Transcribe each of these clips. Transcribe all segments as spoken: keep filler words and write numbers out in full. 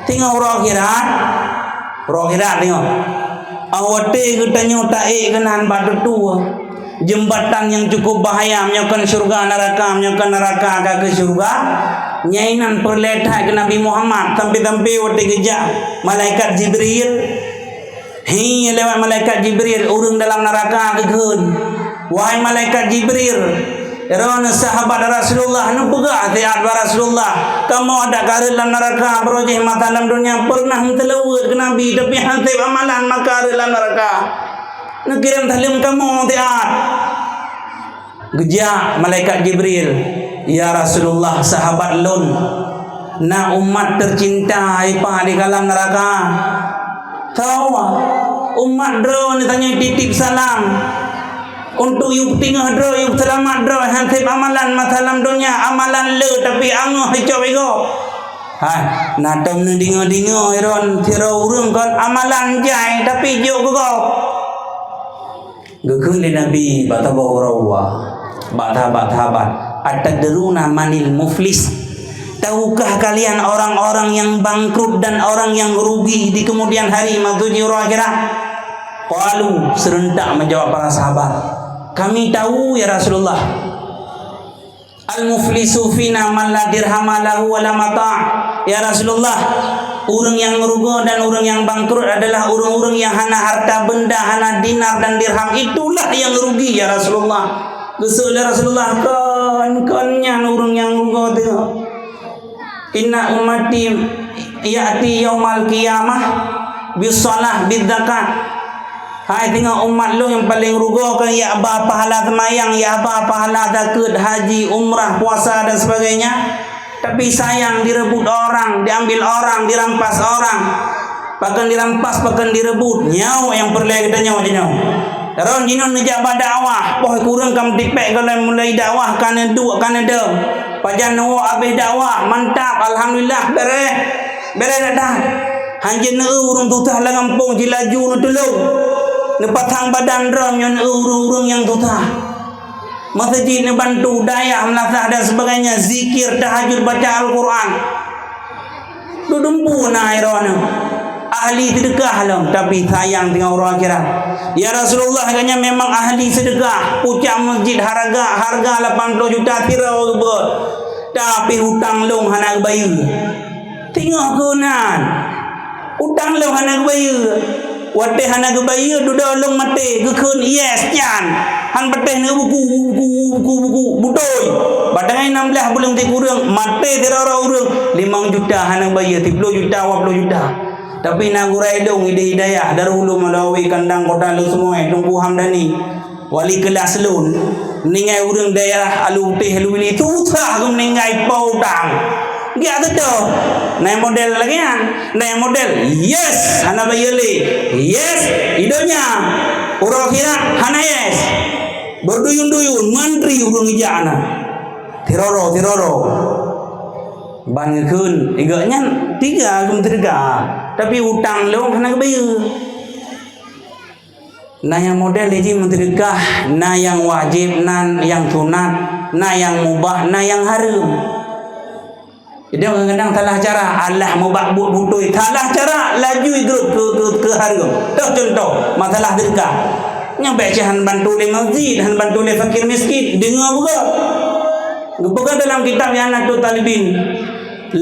Teungoh uroe akhirat, uroe akhirat teungoh. Awai watèe geutanyoe taék keunan bak tutue. Jeumbatan nyang cukup bahaya, meunyoe kon syeuruga neuraka, meunyoe kon neuraka ka keu syeuruga. Nyan inan peureulèe that keu Nabi Muhammad, sampai-sampai watèe geujak malaikat Jibril. Hi, lewat malaikat Jibril, ureueng dalam neuraka geukheun, "Wahai malaikat Jibril, droeneuh sahabat Rasulullah, neupeugah siat bak Rasulullah, kamoe adak ka rhot lam neuraka, barô jih masa lam donya peureunah meuseulaweuet keu Nabi, tapi han sép amalan maka rhot lam neuraka. Neukirém saleuem kamoe siat." Geujak malaikat Jibril, "Ya Rasulullah, sahabat lôn, na umat teucinta ipa di dalam neuraka. Tho, umat droeneuh tanyoe titip salam. Untuk yue peuteungoh droe, yue peuseulamat droe, han sép amalan masa lam donya, amalan le tapi angoh icok bego." Hai, na tom neudeungoe-deungoe iron sidroe ureueng kon amalan jai tapi jok bego. Geukheun lé Nabi bak saboh uroe, bak sahabat-sahabat, "Atadruna manil muflis? Tahukah kalian orang-orang yang bangkrut dan orang yang rugi di kemudian hari, maksud jih uroe akhirat?" Qalu, serentak menjawab para sahabat, "Kami tahu, ya Rasulullah." "Al-muflisu fina man la dirhama lahu wa la mata'." "Ya Rasulullah, ureueng nyang rugoe dan ureueng nyang bangkrut adalah ureueng-ureueng nyang hana harta benda, hana dinar dan dirham. Itulah yang rugi, ya Rasulullah." Geuseuôt lé Rasulullah, "Kon, kon nyan ureueng nyang rugoe teuh. Inna ummati ya'ti yaumal qiyamah bis shalah biz zakat." Hai, teungoh umat lôn nyang paleng rugoe kon jak ba pahala seumayang, jak ba pahala zakeuet, haji, umrah, puasa dan sebagainya. Tapi sayang, direbut orang, diambil orang, dirampas orang. Pakon dirampas, pakon direbut. Nyoe nyang peureulèe geutanyoe jinoe. Ron jinoe neujak ba dakwah, boh kureueng ka meutipék goh lom mulai dakwah, ka neuduek, ka neudong. Pajan neuwoe abéh dakwah, mantap, alhamdulillah, beres. Beres that-that. Hanjeuet neueu ureueng susah lam gampông jilaju neutulông. Neupasang badan droe nyoe neueu ureueng-ureueng nyang susah. Meuseujid neubantu, dayah, meulasah dan sebagainya, zikir, tahajud, baca Al-Quran. Dudumpue na droeneuh. Ahli seudeukah lom, tapi sayang teungoh uroe akhirat. Ya Rasulullah, gobnyan memang ahli seudeukah. Pucak meuseujid harga, harga lapan ploh juta sidroe geubeut. Tapi utang lôn hana geubayeue. Teungoh keunan, utang lôn hana geubayeue. Watèe hana geubayeue, dudoe lôn maté, geukheun, "Yes, nyan." Han patéh neubuku, buku, buku, buku, beutôi. Bak teungoh nam blah buleuen sikureueng, maté sidroe ureueng, limong juta hana geubayeue, siploh juta, dua ploh juta. Tapi na gurèe lôn idéh hidayah, Darul Ulum Al-Awi, kandang kota Lhokseumawe, Teungku Hamdani. Wali keulas lôn, meuninggai ureueng daerah Alue Putéh, Alue Bili, susah geumeuninggai po utang. Geujak teutoh, na model lagèe nyan, na model, yes, hana bayeue lé, yes, i donya, uroe akhirat hana yes. Beuduyun-duyun, mantri ureueng ijak na. Tiroro, tiroro. Ban geukheun, i gobnyan teuga geumeuteudeuka, tapi utang lôn hana geubayeue. Na nyang model jih meuseudeukah, na nyang wajéb, na nyang sunat, na nyang mubah, na nyang hareuem. Jadi kadang-kadang salah cara, alah mubah buet beutôi, salah cara, laju igrôp keu, keu, keu hareuem. Toh contoh, masalah seudeukah. Nyang bèk cit han bantu lé masjid, han bantu lé fakir miskin, deungoe beugöt. Geupeugah dalam kitab I'anatut Thalibin,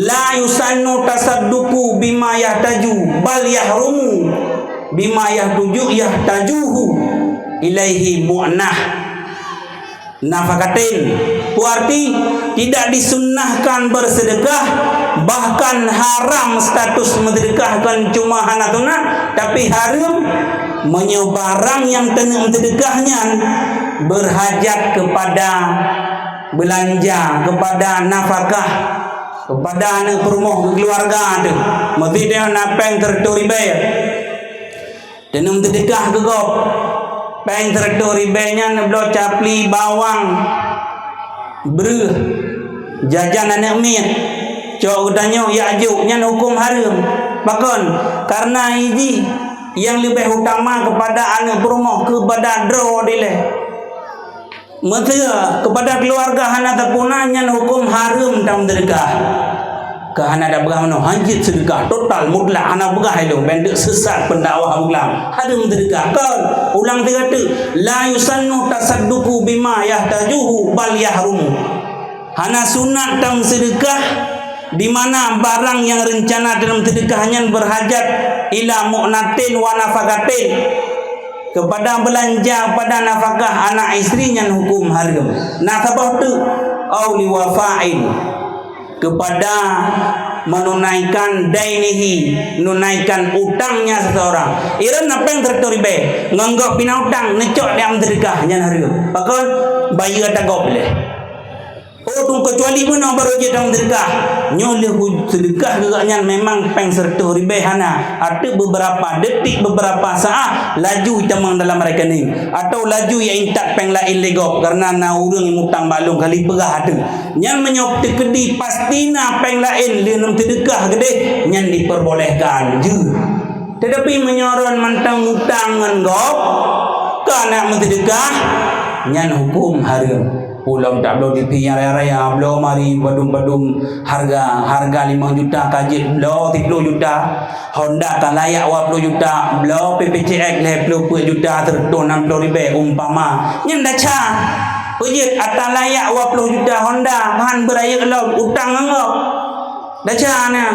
"La yusannu tasadduqu bima yahtaju, bal yahrumu bima yahtuju, yahtajuhu ilaihi mu'nah nafaqatin." Berarti, tidak disunnahkan bersedekah, bahkan haram status meuseudeukah, kon cuma hana sunat, tapi hareuem meunyoe barang nyang taneuk meuseudeukah nyan berhajat kepada beulanja, kepada nafakah, kepada aneuk peurumoh, keuluwarga teuh. Meusti teuh na péng sireutoh ribèe. Taneuk meuseudeukah keu gob. Péng sireutoh ribèe nyan neubloe capli, bawang, breuh, jajan aneuk miet. Cok geutanyoe jak jok, nyan huköm hareuem. Pakon? Karena jih nyang leubeh utama kepada aneuk peurumoh, kepada droe dilèe. Meuseu kepada keuluwarga hana teupuna, nyan huköm hareuem tameuseudeukah. Ka hana tapeugah meunoe, hanjeuet seudeukah, total, mutlak, hana peugah ilôn, ben teuk sesat pendakwah Islam. Hareuem seudeukah. Kon, ulang sigoe teuk, "La yusannu tasadduqu bima yahtajuhu, bal yahrumu." Hana sunat tameuseudekah di mana barang nyang reuncana tameuseudekah nyan beurhajat ila mu'natin wa nafaqatin, keupada beulanja, keupada nafakah anak istri, nyan huköm hareuem. Na saboh teuk, au liwafa'in, keupada meununaikan dainihi, nunaikan utangnya seseorang. Ireuen na péng sireutoh ribée, ngon gob pih na utang, neucok di tameuseudekah, nyan hareuem. Pakon? Bayeue ata gob lé. Oh, tu keucuali meunoe barô jeuet tameuseudekah. Nyoe lheueh seudeukah geuh nyan memang péng sireutoh ribée hana. Ateueh beberapa detik, beberapa saat, laju itamong dalam rekening. Atau laju ya intat péng laén lé gob, kareuna na ureuëng nyang mutang bak lôn kali peugah ateueh. Nyan meunyoe teukeudi pasti na péng laén lheueh neuseudeukah keudeh, nyan diperbolehkan jeuet. Tetapi meunyoe droen mantong mutang ngon gob, ka na meuseudeukah, nyan huköm hareuem. Ulôn tabloe T V nyang raya-raya, bloe mari padum-padum hareuga, hareuga limong juta ka jeuet bloe siploh juta, Honda ka layak dua ploh juta, bloe P P C X lhée ploh peuet juta, sireutoh nam ploh ribée umpama. Nyan desya. Peue jeuet ata layak dua ploh juta Honda, han beurayeuk lom, utang ngon gob. Desya nyan.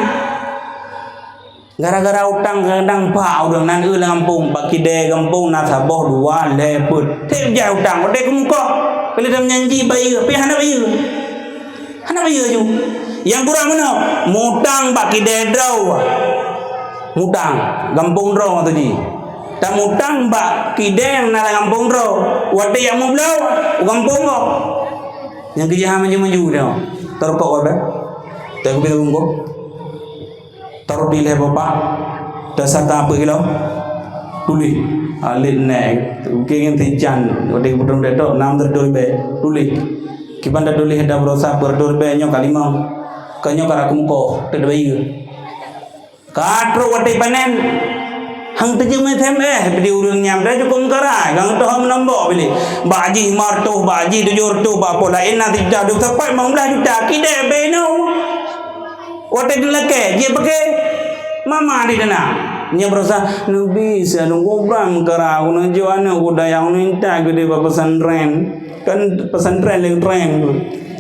Gara-gara utang kadang bak ureuëng nan eu lam gampông, bak kidée gampông na saboh, dua, lhée, peuet. Tiep jai utang, watée keumeukoh. Kali dan janji bayeue, tapi hana bayeue. Hana bayeue ju. Nyang kurang meunoe, mutang bak kidée droe. Mutang, gampông droe tu ji. Tamutang bak kidée nyang na lam gampông droe. Watée jak meubloe, u gampông gob. Nyang keujah maju-maju dia. Tarukok wabe. Tak kubi bungkong. Taruh di lhée bapak, dasar ka peue kilo? Tuléh. Alit nèk. Mungkin ngon tijan, watée keubeudoh dek tok, nam teureudoi bée. Tuléh. Kiban tatuléh da beurasa beureudoh bée nyoe ka limong. Ka nyoe ka rakum koh, teudeue bayeue. Ka trok watée panen. Hang teujeuet meutem eh, bidi ureuëng nyang dah cukup meukarai, gang toh meunombok bilik. Bak jih lima reutôh, bak jih tujoh reutôh, bak poh laén na sijah dua sapat limong blaih juta. Kidée bée nyoe. Watée dilakée, jih pakai mama di dana. Nyoe beurasa, "Nabi, saya nunggu bram kara, guna jok aneuk kuda nyang minta gede bak pesantren." Kan pesantren leng tren tu.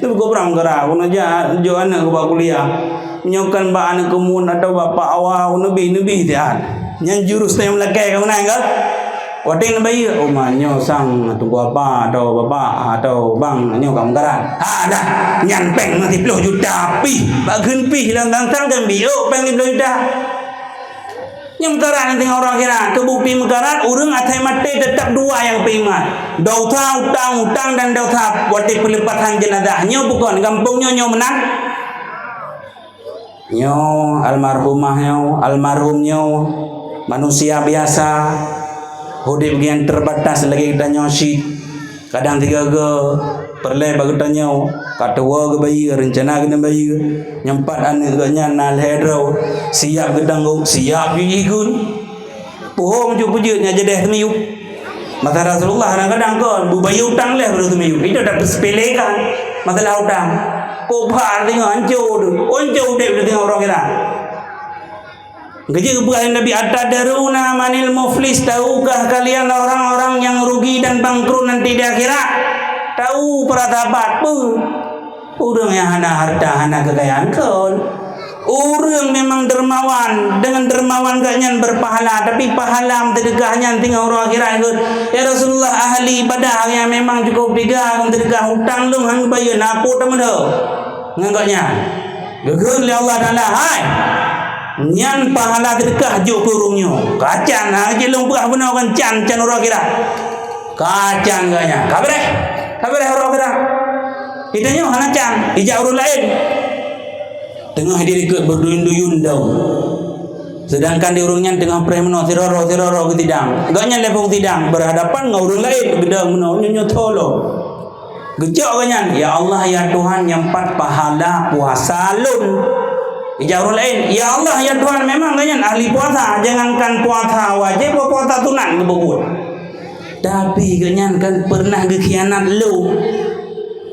Nabi, "Gobram kara, guna ja-, jok aneuk bak kuliah." Nyoe kan bak aneuk keumun atau bak Pak Awa, nabi, nabi siat. Nyan jurus nyang lakée ka meunan ka. Watée neubayeue, "Oh, ma nyoe sang tunggu apa atau bapak atau bang nyoe ka meukarat." Ha dah, nyan péng meusiplôh juta pih, bak kheun pih lam tang-tang kan biôk péng siplôh juta. Nyang meukarat nanti ngon uroe akhirat, teubukti meukarat ureuëng asai maté teutap dua nyang peuingat. Dosa utang-utang dan dosa watée peulepasan jenazah. Nyoe bukon gampông nyoe, nyoe meunan. Nyoe almarhumah nyoe, almarhum nyoe, manusia biasa, udeb nyang terbatas lagée geutanyoe cit. Kadang sigoe-goe peureulée bak geutanyoe, ka tuwoe geubayeue, reuncana keuneuk bayeue, nyoe pat aneuk geuh nyan na lhée droe, siap geutanggong, siap jih ikun. Puhong ju peujeuet nyan jadeh teumiyueb. Masa Rasulullah kadang-kadang kon beubayeue utang lhée baru teumiyueb. Itu dah tersepelekan masalah utang. Kok bah teungoh anco tu, anco udeb teungoh uroe akhirat. Geujeuet geupeugah lé Nabi, "Atadaruna manil muflis? Tahukah kalian orang-orang yang rugi dan bangkrut nanti di akhirat?" Tahu para sahabat peue? Ureuëng nyang hana harta, hana keukayaan kon. Ureuëng memang dermawan, dengan dermawan geuh nyan berpahala, tapi pahala meuseudekah nyan teungoh uroe akhirat geuh. "Ya Rasulullah, ahli ibadah nyang memang cukup piga meuseudekah, utang lôn han geubayeue, na peue tameudho ngon gobnyan?" Geukheun lé Allah Taala, "Hai, nyan pahala seudeukah jok keu ureuëng nyoe. Kacan, ha, jih lôn peugah bunoe kan can, can uroe akhirat." Kacan geuh nyan. Ka beureh. Ka beureh uroe akhirat. Geutanyoe hana can, ijak ureuëng laén. Teungoh di likot beuduyun-duyun dong. Sedangkan di ureuëng nyan teungoh preh meunoe, siroro-siroro geusidang. Gobnyan lé phon sidang, berhadapan ngon ureuëng laén, geudong meunoe, nyoe-nyoe tho lom. Geujok gobnyan, "Ya Allah, ya Tuhan, nyang pat pahala puasa lôn." Ijak ureuëng laén, "Ya Allah, ya Tuhan, memang gobnyan ahli puasa, jangankan puasa wajéb, puasa sunat geubuet. Tapi gobnyan kan pernah geukhianat lôn."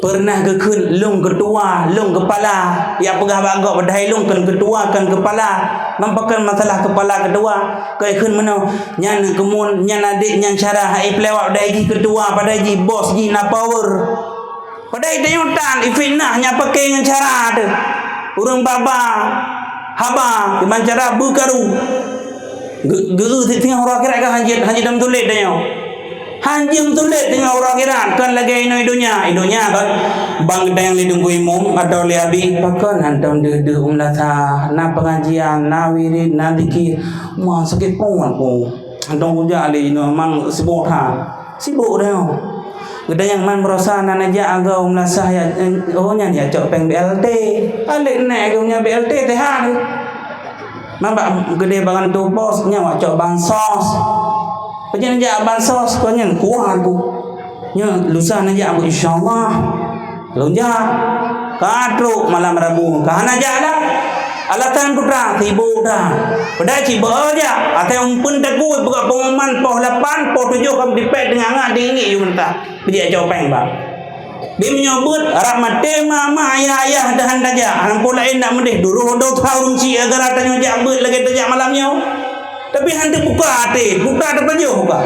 Peureunah geukheun lôn keutua, lôn keupala. Yak peugah bak gob padahai lôn kon keutua, kon keupala. Man pakon masalah keupala keutua. Keu kheun meunoe, nyan keumuen, nyan adék, nyan syara, hai peulewat padahai jih keutua, padahai jih bos, jih na power. Padahai tanyoe tan, ifitnah nyan paké ngon syara teuh. Ureuëng baba, haba, kiban cara beukaru. Ge-, geu-, singoh uroe akhirat ka hanjeuet, hanjeuet dan meutulet tanyoe. Hanjeuet meutulet singoh uroe akhirat, kon lagée inoe donya. Donya kon bang geudayang lé Teungku Imum atau lé Abi, pakon hantom deuh-deuh u meunasah, na pengajian, na wirid, na zikir. Wah, sakét pruet ku. Hantom kujak lé inoe memang sibok that. Sibok tanyoe. Geudayang man baroesa na neujak agoe u meunasah ya, oh nyan ya cok péng B L T. Alék nèk agoe nyan B L T T H tu. Man bak geudeh bagan tu bos nyan wak cok bansos. Peue jak bansos kon nyan kuat ku. Nyan lusa neujak aku insyaallah. Lôn jak. Ka trok malam Rabu, ka hana jak dah. Alasan peue teuma, sibok dah. Padahai sibok jak, asai umpeuen takue peugah pengumuman poh lapan, poh tujoh ka meudipèt teungoh ngat diingat yue mantah. Bijak cok péng bak. Di meunyoe beuet, rab maté mama, ayah-ayah dah hana jak. Hana peue laén nak meudeh, duroh dosa ureuëng cit gara-gara tanyoe jak beuet lagée tajak malam nyoe. Tapi hana teubuka até, buka teupajoh buka.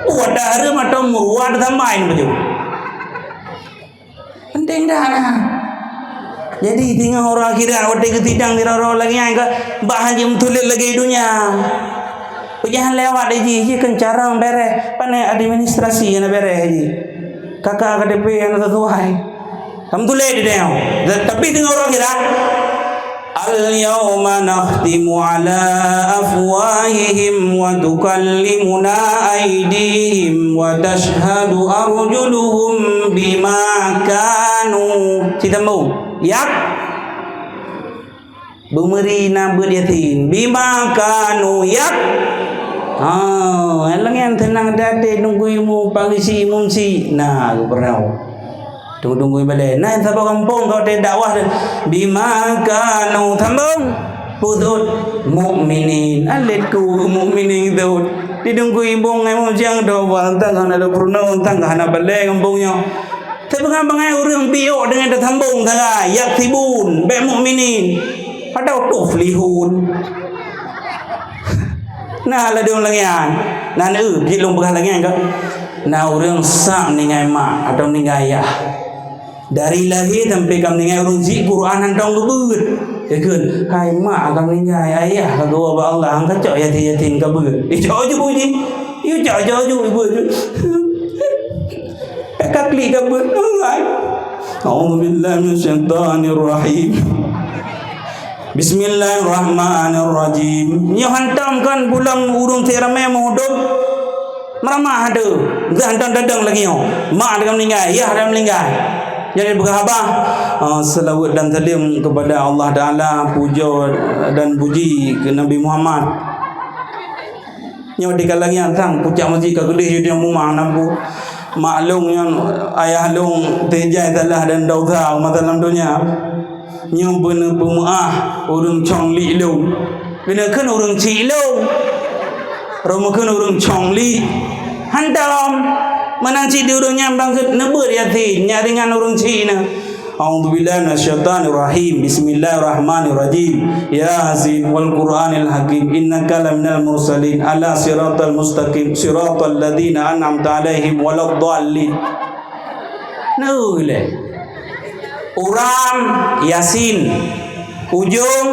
Buat dah hareuem atau meuruah teutambai teupajoh. Penting dah na. Jadi, singoh uroe akhirat, watée geusidang di raro lagée nyan ka, bak hanjeuet meutulet lagée donya. Peujahan lewat di jih, jih keucarang bereh, pane administrasi hana bereh jih. K K K T P hana sesuai. Ka meutulet di tanyoe. Tapi singoh uroe akhirat, "Al-yauma nakhtimu ala afwahihim wa tukallimuna aidihim wa tashhadu arjuluhum bima kanu." Cit sambông. Yak. Beumeuri na beuet Yasin. Bima kanu yak. Ha, nyang lagée nyan seunang that Teungku Imum, pangisi imum si. Na, geupeurau. Tunggu-tunggu ibadah. Nah, saboh gampông ka watée dakwah tu. Bima kanu sambông. Peue seuôt? Mukminin. Alet ku mukminin seuôt. Di Teungku Imum ngai meusiang doh bang tang hana ada peurunoe, tang hana balée gampông nyoe. Tapi bangai-bangai ureuëng biôk deungon teusambông sagai, yaksibun, bék mukminin. Padahai tuflihun. Nah, ladôm lagée nyan. Nah, eu, jeuet lôn peugah lagée nyan ka. Na ureuëng sab meuninggai mak atau meuninggai ayah. Dari lahé sampai ka meuninggai ureuëng cit Quran hantom geubeuet. Geukheun, "Hai mak ka meuninggai, ayah ka geuwoe bak Allah, han ka cok Yasin-Yasin ka beuet." Icok ju jih. Icok ju, ibu ju. Ka klik ka beuet. A'udzubillahi minasyaitonirrajim. Bismillahirrahmanirrahim. Nyoe hantom kon bulan ureuëng sirame meuhudôb. Meuramah tu. Dah hantom dadong lagée nyoe. Mak dah meuninggai, yah dah meuninggai. Jadi peugah haba, ah, selawat dan salam kepada Allah Taala, puja dan puji ke Nabi Muhammad. Nyoe di kalangan sang pucak masjid ka keudeh jadi mumang nampu. Mak lôn nyan, ayah lôn teuh jai salah dan dosa masa lam donya. Nyoe beuneu peumeu'ah ureuëng cong li lôn. Beuneu kheun ureuëng cik lôn. Roh meukheun ureuëng cong li. Hantom. Meunan cit di ureuëng nyan bangkeuet neubeuet Yasin, nyan ringan ureuëng cik na. A'udzubillahi minasyaitonirrajim. Bismillahirrahmanirrahim. Yasin wal Qur'anil hakim. Innaka laminal mursalin ala siratal mustaqim. Siratal ladzina an'amta 'alaihim waladdallin. Nah, uleh. Uram Yasin. Ujong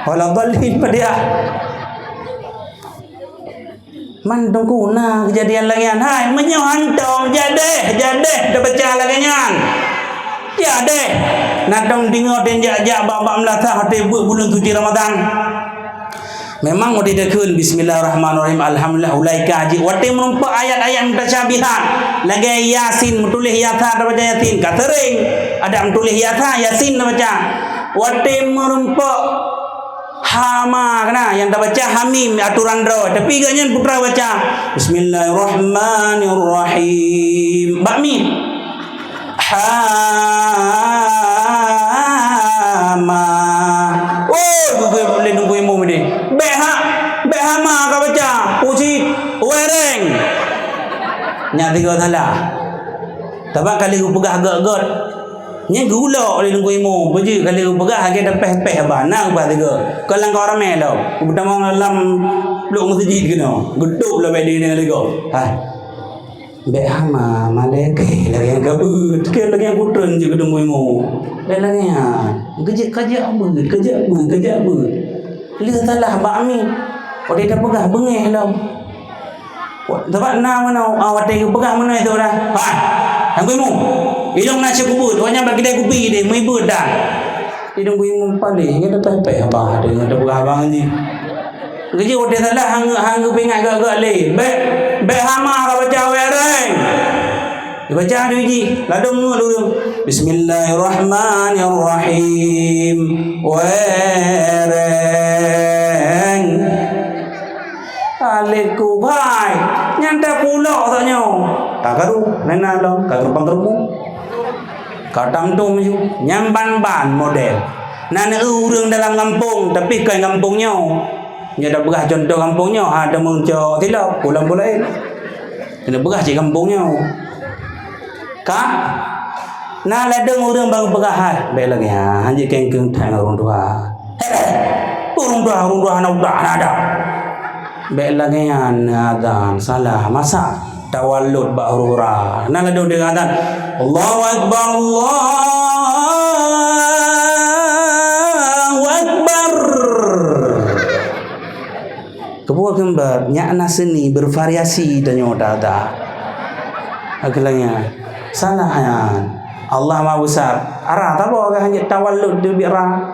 waladdallin padahai. Man teungku na keujadian lagée nyan. Hai, meunyoe hantom, jadeh, jadeh teubaca lagée nyan. Jadeh. Na dong deungoe dan jak-jak bak-bak meulasah watée buet buleuen suci Ramadhan. Memang watée takheun bismillahirrahmanirrahim, alhamdulillah, ulai ka jih. Watée meurumpok ayat-ayat mutasyabihat, lagée Yasin, meutuléh Yasa, tabaca Yasin, ka sering. Ada meutuléh Yasa, Yasin tabaca. Watée meurumpok Hama kena nyang tabaca Hamim atoran droe, tapi gobnyan putra baca Bismillahirrahmanirrahim. Bak mim. Hama. Oh, gugui boleh nunggu imum ni. Bek ha, bek hama ka baca. Uji wereng. Nyak tiga salah. Sabab ka lheueh geupeugah gét-gét. Nyan geulok lé Teungku Imum. Beujeuet ka lheueh geupeugah lagèe tapéh-péh haba. Na geupeugah sigoe. Kon lam kawat ramè lom. Geutamong lam plôk meuseujid keunoe. Geutôp lom bèk deungoe lé gob. Hai. Bèk hama, malèe kèe lagèe nyang ka beuet. Kèe lagèe nyang kutreun jeuet keu Teungku Imum. Bèk lagèe nyan. Geujeuet ka jak beuet, ka jak beuet, ka jak beuet. Lheueh salah bak miet. Watèe tapeugah beungèh lom. Sabab na meunoe, ah, watèe geupeugah meunoe itu dah. Ha, Teungku Imum. Ilong na syeukubeut, awak nyan bak kidai kupi deh, meubeuet dah. Di Teungku Imum paléh, nyan teupèh-pèh abah deh, nyan teupeugah abang jih. Geujeuet watèe salah, hang, hang geupeuingat gét-gét lé. Bèk, bèk hama ka baca wéh reng. Dibaca deh jih, ladôm ngon ureueng. Bismillahirrahmanirrahim. Wéh reng. Alek kubai, nyan tapulok tanyoe. Ka karu, nena lom, ka geupang rumoh. Ka tamtom ju, nyan ban-ban model. Na neu ureueng dalam gampông, tapi kon gampông nyoe. Nyoe tapeugah contoh gampông nyoe, ha, teumeucok silop, pulang bulaén. Keuneuk peugah cit gampông nyoe. Ka? Na ladôm ureueng bang peugah hai, bèk lagèe nyan, hanjeuet kengkeung that ngon ureueng tuha. Hei, ureueng tuha, ureueng tuha hana udah, hana adab. Bèk lagèe nyan, azan salah, masa tawalot bak hura-hura. Na ladôm deungon azan, Allahu Akbar, Allahu Akbar. Keupeue kheun beuet, nyak na seuni bervariasi tanyoe that-that. Akhirnya, salah nyan. Allah Maha Besar. Ara tabah ka hana tawalot teubiet ra.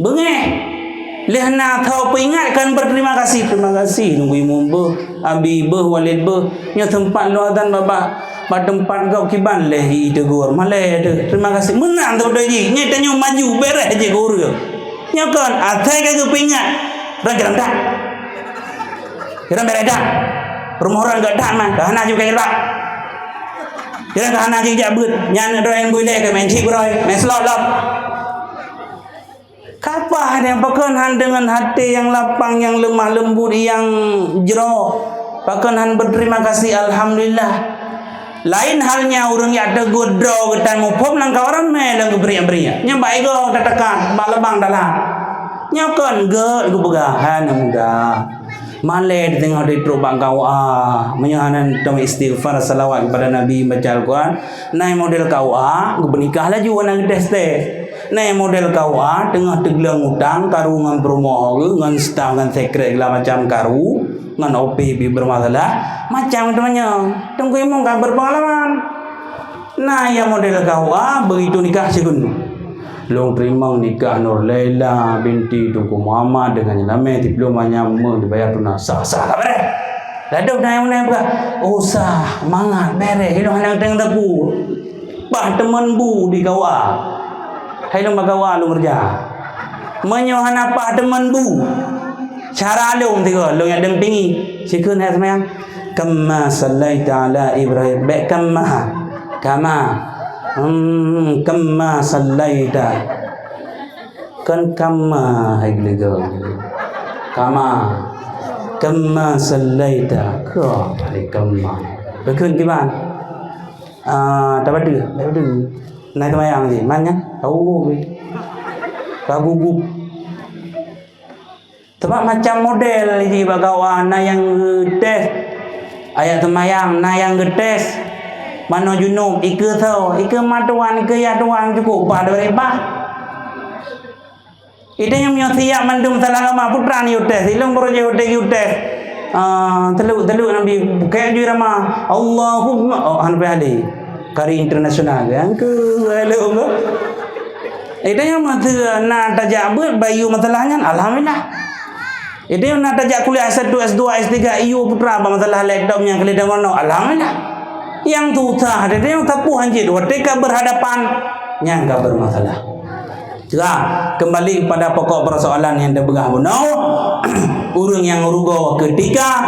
Beungèh. Lheueh na tho peuingat kan berterima kasih. Terima kasih Teungku Imum beuh, Abi beuh, Walid beuh. Nyoe teumpat lôn azan babah. Bak teumpat gob kiban lé i tegur. Malèe teuh. Terima kasih. Meunan teuh jih. Nyan tanyoe maju bèrèh jih keu ureueng. Nyoe kon, asai ka geupeuingat. Rang jalan dak. Rang bèrèh dak. Rumoh rang gèt dak man. Ka hana jih bukai jilbab. Rang ka hana jih jak beuet. Nyan droe nyang beuet lé keu main chip droe. Main slot lom. Kapah nyang pakon han deungon até nyang lapang, nyang leumah leumbut, nyang jroh, pakon han beuterima kasih, alhamdulillah. Laén halnya ureueng nyang teugôt droe geutanyoe muphom lam kawan ramè lam geubri-bri. Nyan bak igoe tatakat, bak leubang dalam. Nyoe kon gèt geupeugah, hana mudah. Malèe di teungoh di trok bak K U A. Meunyoe hana tom istighfar, salawat kepada Nabi, baca Al-Quran, na model K U A, geupeunikah laju hana geutés-tés. Na model K U A, teungoh teugleueng utang, karu ngon peurumoh geuh, ngon staf, ngon sekret, segala macam karu, ngon O P pih bermasalah, macam teumanyong. Teungku Imum ka berpengalaman. Na nyang model K U A, begitu nikah sigeuneu. Lôn teurimong nikah Nur Laila binti Teungku Muhammad deungon nyan lamé siplôh manyam meuh dibayar tunas. Sah, sah, ka bèrèh. Ladôm na nyang meunan peugah, "Oh, sah, mangat, bèrèh, ilôn hana teueng teupeu. Paih teumon bu di K U A. Hai lôn bak K U A lôn keureuja." Meunyoe hana paih teumon bu, cara lôn sigoe, lôn nyang dampingi. Sikheun hai seumayang, "Kama sallaita ala Ibrahim." Bèk kama. Kama. Hmm, kama sallaita. Kon kama hai geuligoe. Kama. Kama sallaita. Ka hai kama. Beukheun kiban. Ah, tabadeue, tabadeue. Na seumayang jih, man nyan? Tahu. Ka gugup. Sabab macam model jih bak K U A, na nyang geutés ayat seumayang, na nyang geutés manoe junub, ikeue soe, ikeue ma tuan, ikeue yah tuan, cukôp bah dua ribah. Ide nyang meunyoe siap mandum salah agama, putra ni utés, ilong baroe jih utés, utés. Ah, teluk, teluk Nabi, bukét jui rama, Allahumma, oh, han payah lé. Kari internasional, kan? Ke, hello, ke? Ide nyang masa na tajak beuet, bayu masalah nyan, alhamdulillah. Ide nyang na tajak kuliah S satu, S dua, S tiga, iyo putra, bak masalah laptop nyang kali deungon, alhamdulillah. Nyang susah, ide nyang sapeue hanjeuet, watèe ka berhadapan, nyang ka bermasalah. Cegah, kembali kepada pokok persoalan nyang teupeugah bunoe, ureueng nyang rugoe keutika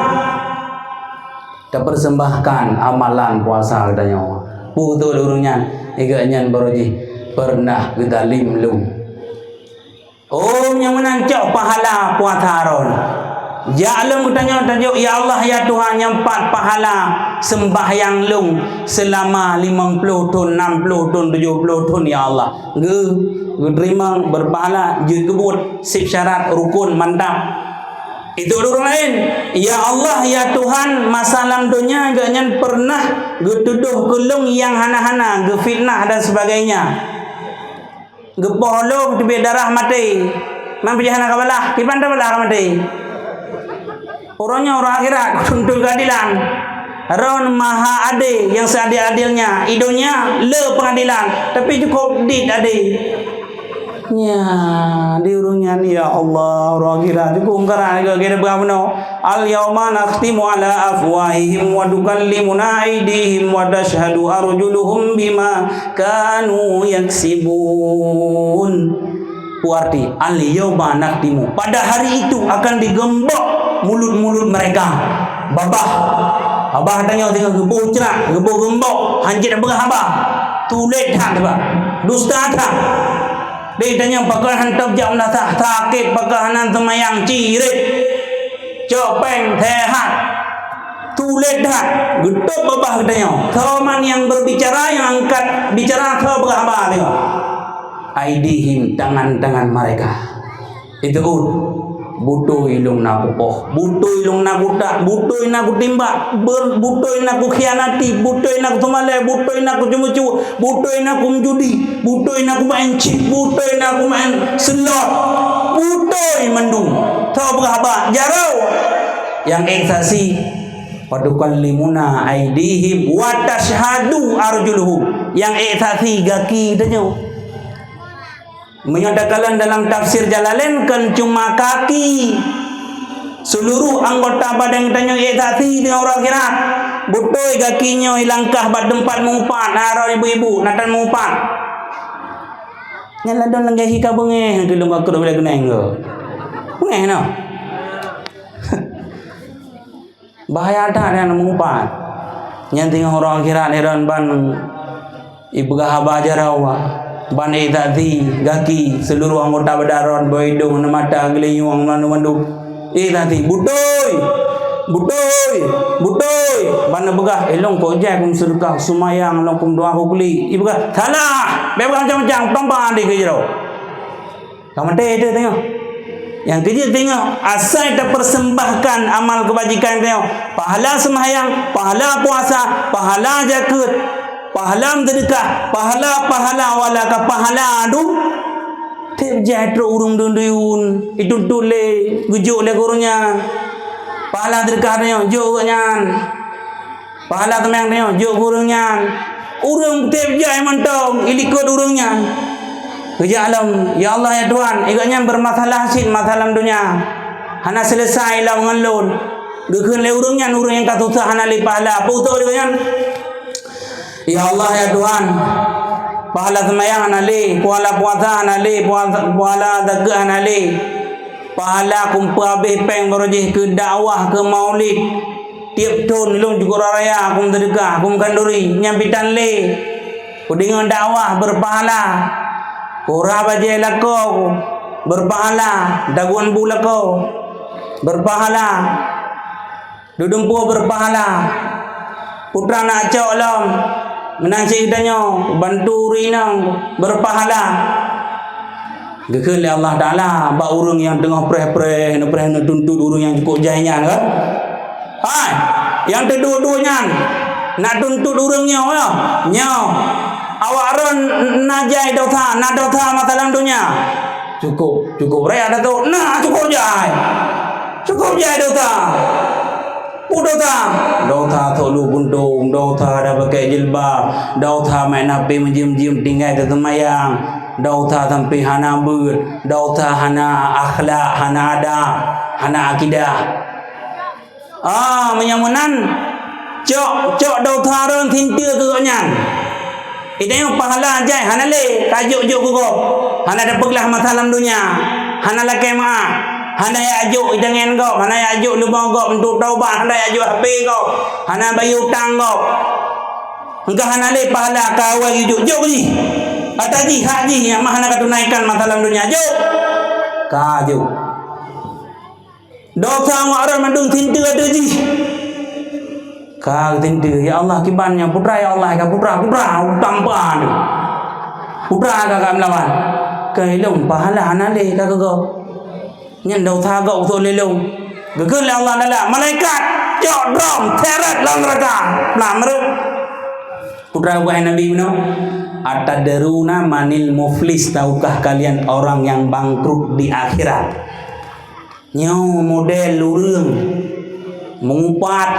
tapersembahkan amalan puasa geutanyoe. Peue beutôi ureueng nyan? Igeuh nyan baroe jih pernah geuzalim lom. Oh, nyang meunan cok pahala puasa droe. Jak lom geutanyoe tajok, "Ya Allah, ya Tuhan, nyoe pat pahala seumbahyang lôn seulama limong ploh thon, nam ploh thon, tujoh ploh thon, ya Allah." Geu-, geuteurimong, beupahala, jeuet geubuet, seb syarat, rukon, mantap. Itu ureuëng laén, "Ya Allah, ya Tuhan, masa lam donya gobnyan peureunah geutudoh keu lôn nyang hana-hana, geufitnah dan sebagainya." Geupoh lom teubiet darah maté. Man peue jih hana ka balaih, kiban tabalah ka maté. Uroe nyoe uroe akhirat, tuntut keuadilan. Droen maha adé nyang seadil-adilnya. I donya le pengadilan, tapi cukup dit adé. Nya, di ureuëng nyan, ya Allah, uroe akhirat, cukup meukarat ke, ke, ke, bunoe. "Al-yauma nakhtimu ala afwahihim wa tukallimuna aidihim wa tashhadu arjuluhum bima kanu yaksibun." Itu arti, "Al-yauma nakhtimu." Pada hari itu akan digembok mulut-mulut mereka. Babah. Babah tanyoe singoh geuboh crak, geuboh gembok, hanjeuet beugah haba. Tulet that, dusta that. Di tanyoe pakon hantom jak meunasah, sakét pakon hana seumayang, cirit. Cok péng, sehat. Tulet that, geutôb babah geutanyoe. Soe man nyang berbicara, nyang angkat bicara, soe peugah haba nyoe. Aidihim, tangan-tangan mereka. Itu, butôi lôn na kupoh, butôi lôn na kutak, butôi na kutimbak, ber-, butôi na kukhianati, butôi na kuseumalée, butôi na kuceumeucue, butôi na kumeujudi, butôi na kumaén chip, butôi na kumaén slot, butôi mandum. Soe peugah haba, jaroe. Nyang ék saksi, "Wa tukallimuna aidihim wa tashhadu arjuluhum." Nyang ék saksi gaki tanyoe. Meunyoe takalon dalam tafsir Jalalain, kon cuma kaki. Seuluruh anggota badan tanyoe ék saksi teungoh uroe akhirat. Butôi gaki nyoe ilangkah bak teumpat meuupat, na rot ibu-ibu, na tan meuupat. Nyan ladôm lagée hi ka beungéh, keu lôn ka krôh lé keuneng tu. Beungéh noh. Bahaya that nyan meuupat. Nyan teungoh uroe akhirat, nyan ban ipeugah haba jaroe, ban ék saksi gaki, seuluruh anggota badan, rot, boh idong, mata, geulinyueng, mandum-mandum. Ék saksi, "Butôi! Butôi! Butôi!" Ban neupeugah, "Eh, lôn kok jai keu meuseudeukah, seumayang, lôn keu meudoá, keu klik." Ipeugah, "Salah! Bék peugah macam-macam, tombak di keu jaroe." Ka maté teuh teungoh. Nyang keujeuet teungoh, asai tapersembahkan amal keubajikan teungoh. Pahala seumahyang, pahala puasa, pahala jakeuet, pahala meuseudeukah, pahala-pahala wala ka pahala tu. Tiep jai trok ureuëng duyun-duyun, ituntut lé, geujok lé gurée nyan. Pahala seudeukah teungoh, jok gobnyan. Pahala teumang nyoe jok keu ureuëng nyan. Ureuëng tiep jai mantong ilikot ureuëng nyan. Geujak lom, "Ya Allah, ya Tuhan, igoe nyan bermasalah cit masalah donya. Hana selesai lom ngon lôn." Geukheun lé ureuëng nyan, ureuëng nyang ka susah hana lé pahala. Peue utoe lé nyan? "Ya Allah, ya Tuhan, pahala seumayang hana lé, pahala puasa hana lé, puasa, pahala zakeuet hana lé. Pahala kumpeuhabéh péng barô jih keu dakwah, keu maulid. Tiep thon lôn cukôp raya, kum seudeukah, kum khanduri, nyan pih tan lé. Kudeungoe dakwah beureupahala. Kurah bajée lakoe beureupahala, dagon bu lakoe beureupahala. Dudumpue beureupahala. Putra na cok lom, meunan cit geutanyoe bantu ureuëng inong beureupahala." Geukheun lé Allah Taala bak ureuëng nyang teungoh preh-preh, neupreh neutuntut ureuëng nyang cukôp jai nyan, kan? Hai, nyang teuduek-duek nyan, na tuntut ureuëng nyoe, ya? Nyoe. Awak droen na jai dosa, na dosa masa lam donya. Cukôp, cukôp raya Datuk. Na cukôp jai. Cukôp jai dosa. Peue dosa? Dosa sôk lu puntông, dosa hana pakèk jilbab, dosa main H P meujiem-jiem tinggai teuseumayang, dosa sampoe hana beuet, dosa hana akhlak, hana adab, hana akidah. Ah, meunyoe meunan, cok, cok dosa droen sinteue keu gobnyan. Itanyoe pahala jai hana lé, ka jok-jok keu gob. Hana tapeuglah masa lam donya. Hana lakèe meu'ah. Hana jak jok itangen gob, hana jak jok leumo gob, untuk taubat, hana jak jok H P gob, hana bayeue utang gob. Engka hana lé pahala ka awai jok, jok jih. Ata jih, hak jih, nyang mah hana ka tunaikan masa lam donya. Jok. Ka jok. Dosa ngon arot mandum sinteue ateueh jih. Ka sinteue, "Ya Allah, kiban nyoe putra, ya Allah, ka putra, putra, tampa tu. Putra ka, ka meulawan." Ka ilong pahala hana lé ka keu gob. Nyan dosa gob usôk lé lôn. Geukheun lé Allah Taala, malaikat, cok drom, seret lam neuraka. Nah, meureuek. Putra buah Nabi bunoe, "Atadruna manil muflis, tahukah kalian orang yang bangkrut di akhirat?" Nyoe model ureuëng meungupat,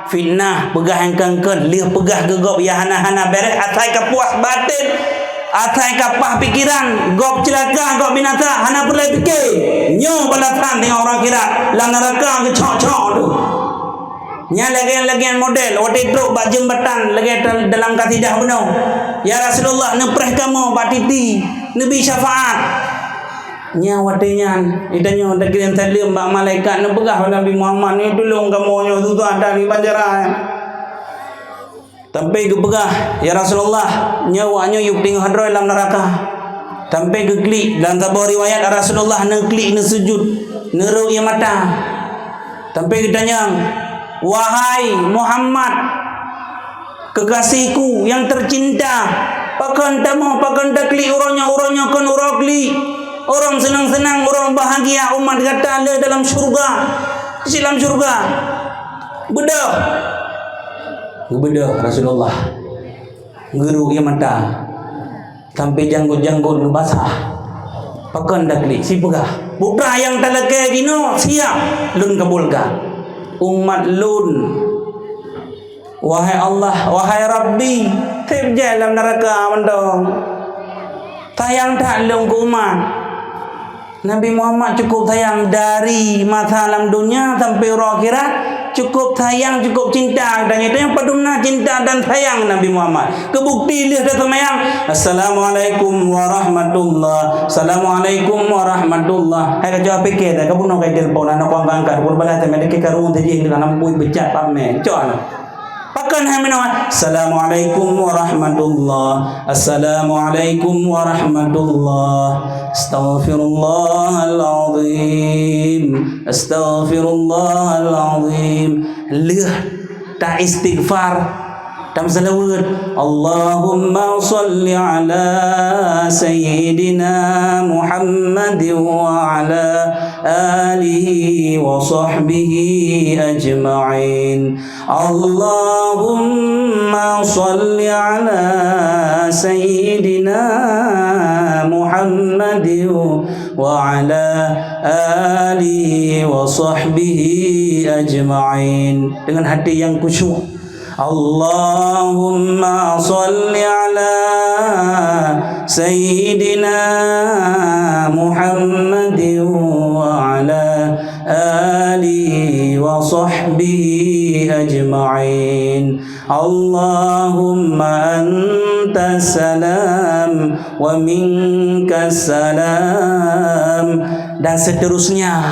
fitnah, peugah nyang kon-kon, lheueh peugah keu gob nyang hana-hana bèrèh, asai ka puas batén, asai ka paih pikeran, gob ceulaka, gob binasa, hana peureulée pike. Nyoe balasan singoh uroe akhirat, lam neuraka geucok-cok tu. Nyan lagée-lagée model watée trok bak jeumbatan lagée dalam kasidah bunoe, "Ya Rasulullah, neupreh kamoe bak titi, neubi syafaat." Nyan watée nyan, geutanyoe takirém saleuem bak malaikat, neupeugah bak Nabi Muhammad, "Nyoe tulông kamoe nyoe susah that di panjara." Tapi geupeugah, "Ya Rasulullah, nyoe awak nyoe yub teungoh droe lam neuraka." Tapi geuklik, dalam saboh riwayat Rasulullah neuklik, neusujud, neurok ie mata. Tapi geutanyong, "Wahai Muhammad, kekasihku yang tercinta, pakon tamong, pakon taklik uroe nyoe, uroe nyoe kon uroe klik, uroe seunang-seunang, uroe bahagia umat gata le dalam syurga, di dalam syurga." Beudôh. Geubeudôh Rasulullah. Geurok ie mata. Sampai janggot-janggot geubasah. Pakon taklik, sipeugah, "Putra nyang talakée jinoe siap lôn kabulkan. Umat lôn, wahai Allah, wahai Rabbi, seb jai lam neuraka mantong. Sayang that lôn keu umat." Nabi Muhammad cukup sayang dari masa lam dunia sampai uroe akhirat, cukup sayang, cukup cinta. Dan itu yang padum na cinta dan sayang Nabi Muhammad. Keu bukti lheueh taseumayang, "Assalamualaikum warahmatullah. Assalamualaikum warahmatullah." Hai ka jawab pikir dah, kamu nak kai telepon, anak kuang angkat, pukul balas sampai dekat karung tadi, dengan lampu becat pamer. Cok anak. Pakon hai meunoe, "Assalamualaikum warahmatullah. Assalamualaikum warahmatullah. Astaghfirullahalazim. Astaghfirullahalazim." Lheueh ta istighfar, ta meuseulaweuet, "Allahumma shalli ala sayyidina Muhammadin wa ala alihi wa sahbihi ajma'in." Allahumma shalli ala sayyidina Muhammadin wa ala alihi wa sahbihi ajma'in. Dengan hati yang khusyuk. Allahumma shalli ala sayyidina Muhammadin wa ala alihi wa sahbihi ajma'in. Allahumma antas salam wa minkas salam. Dan seterusnya.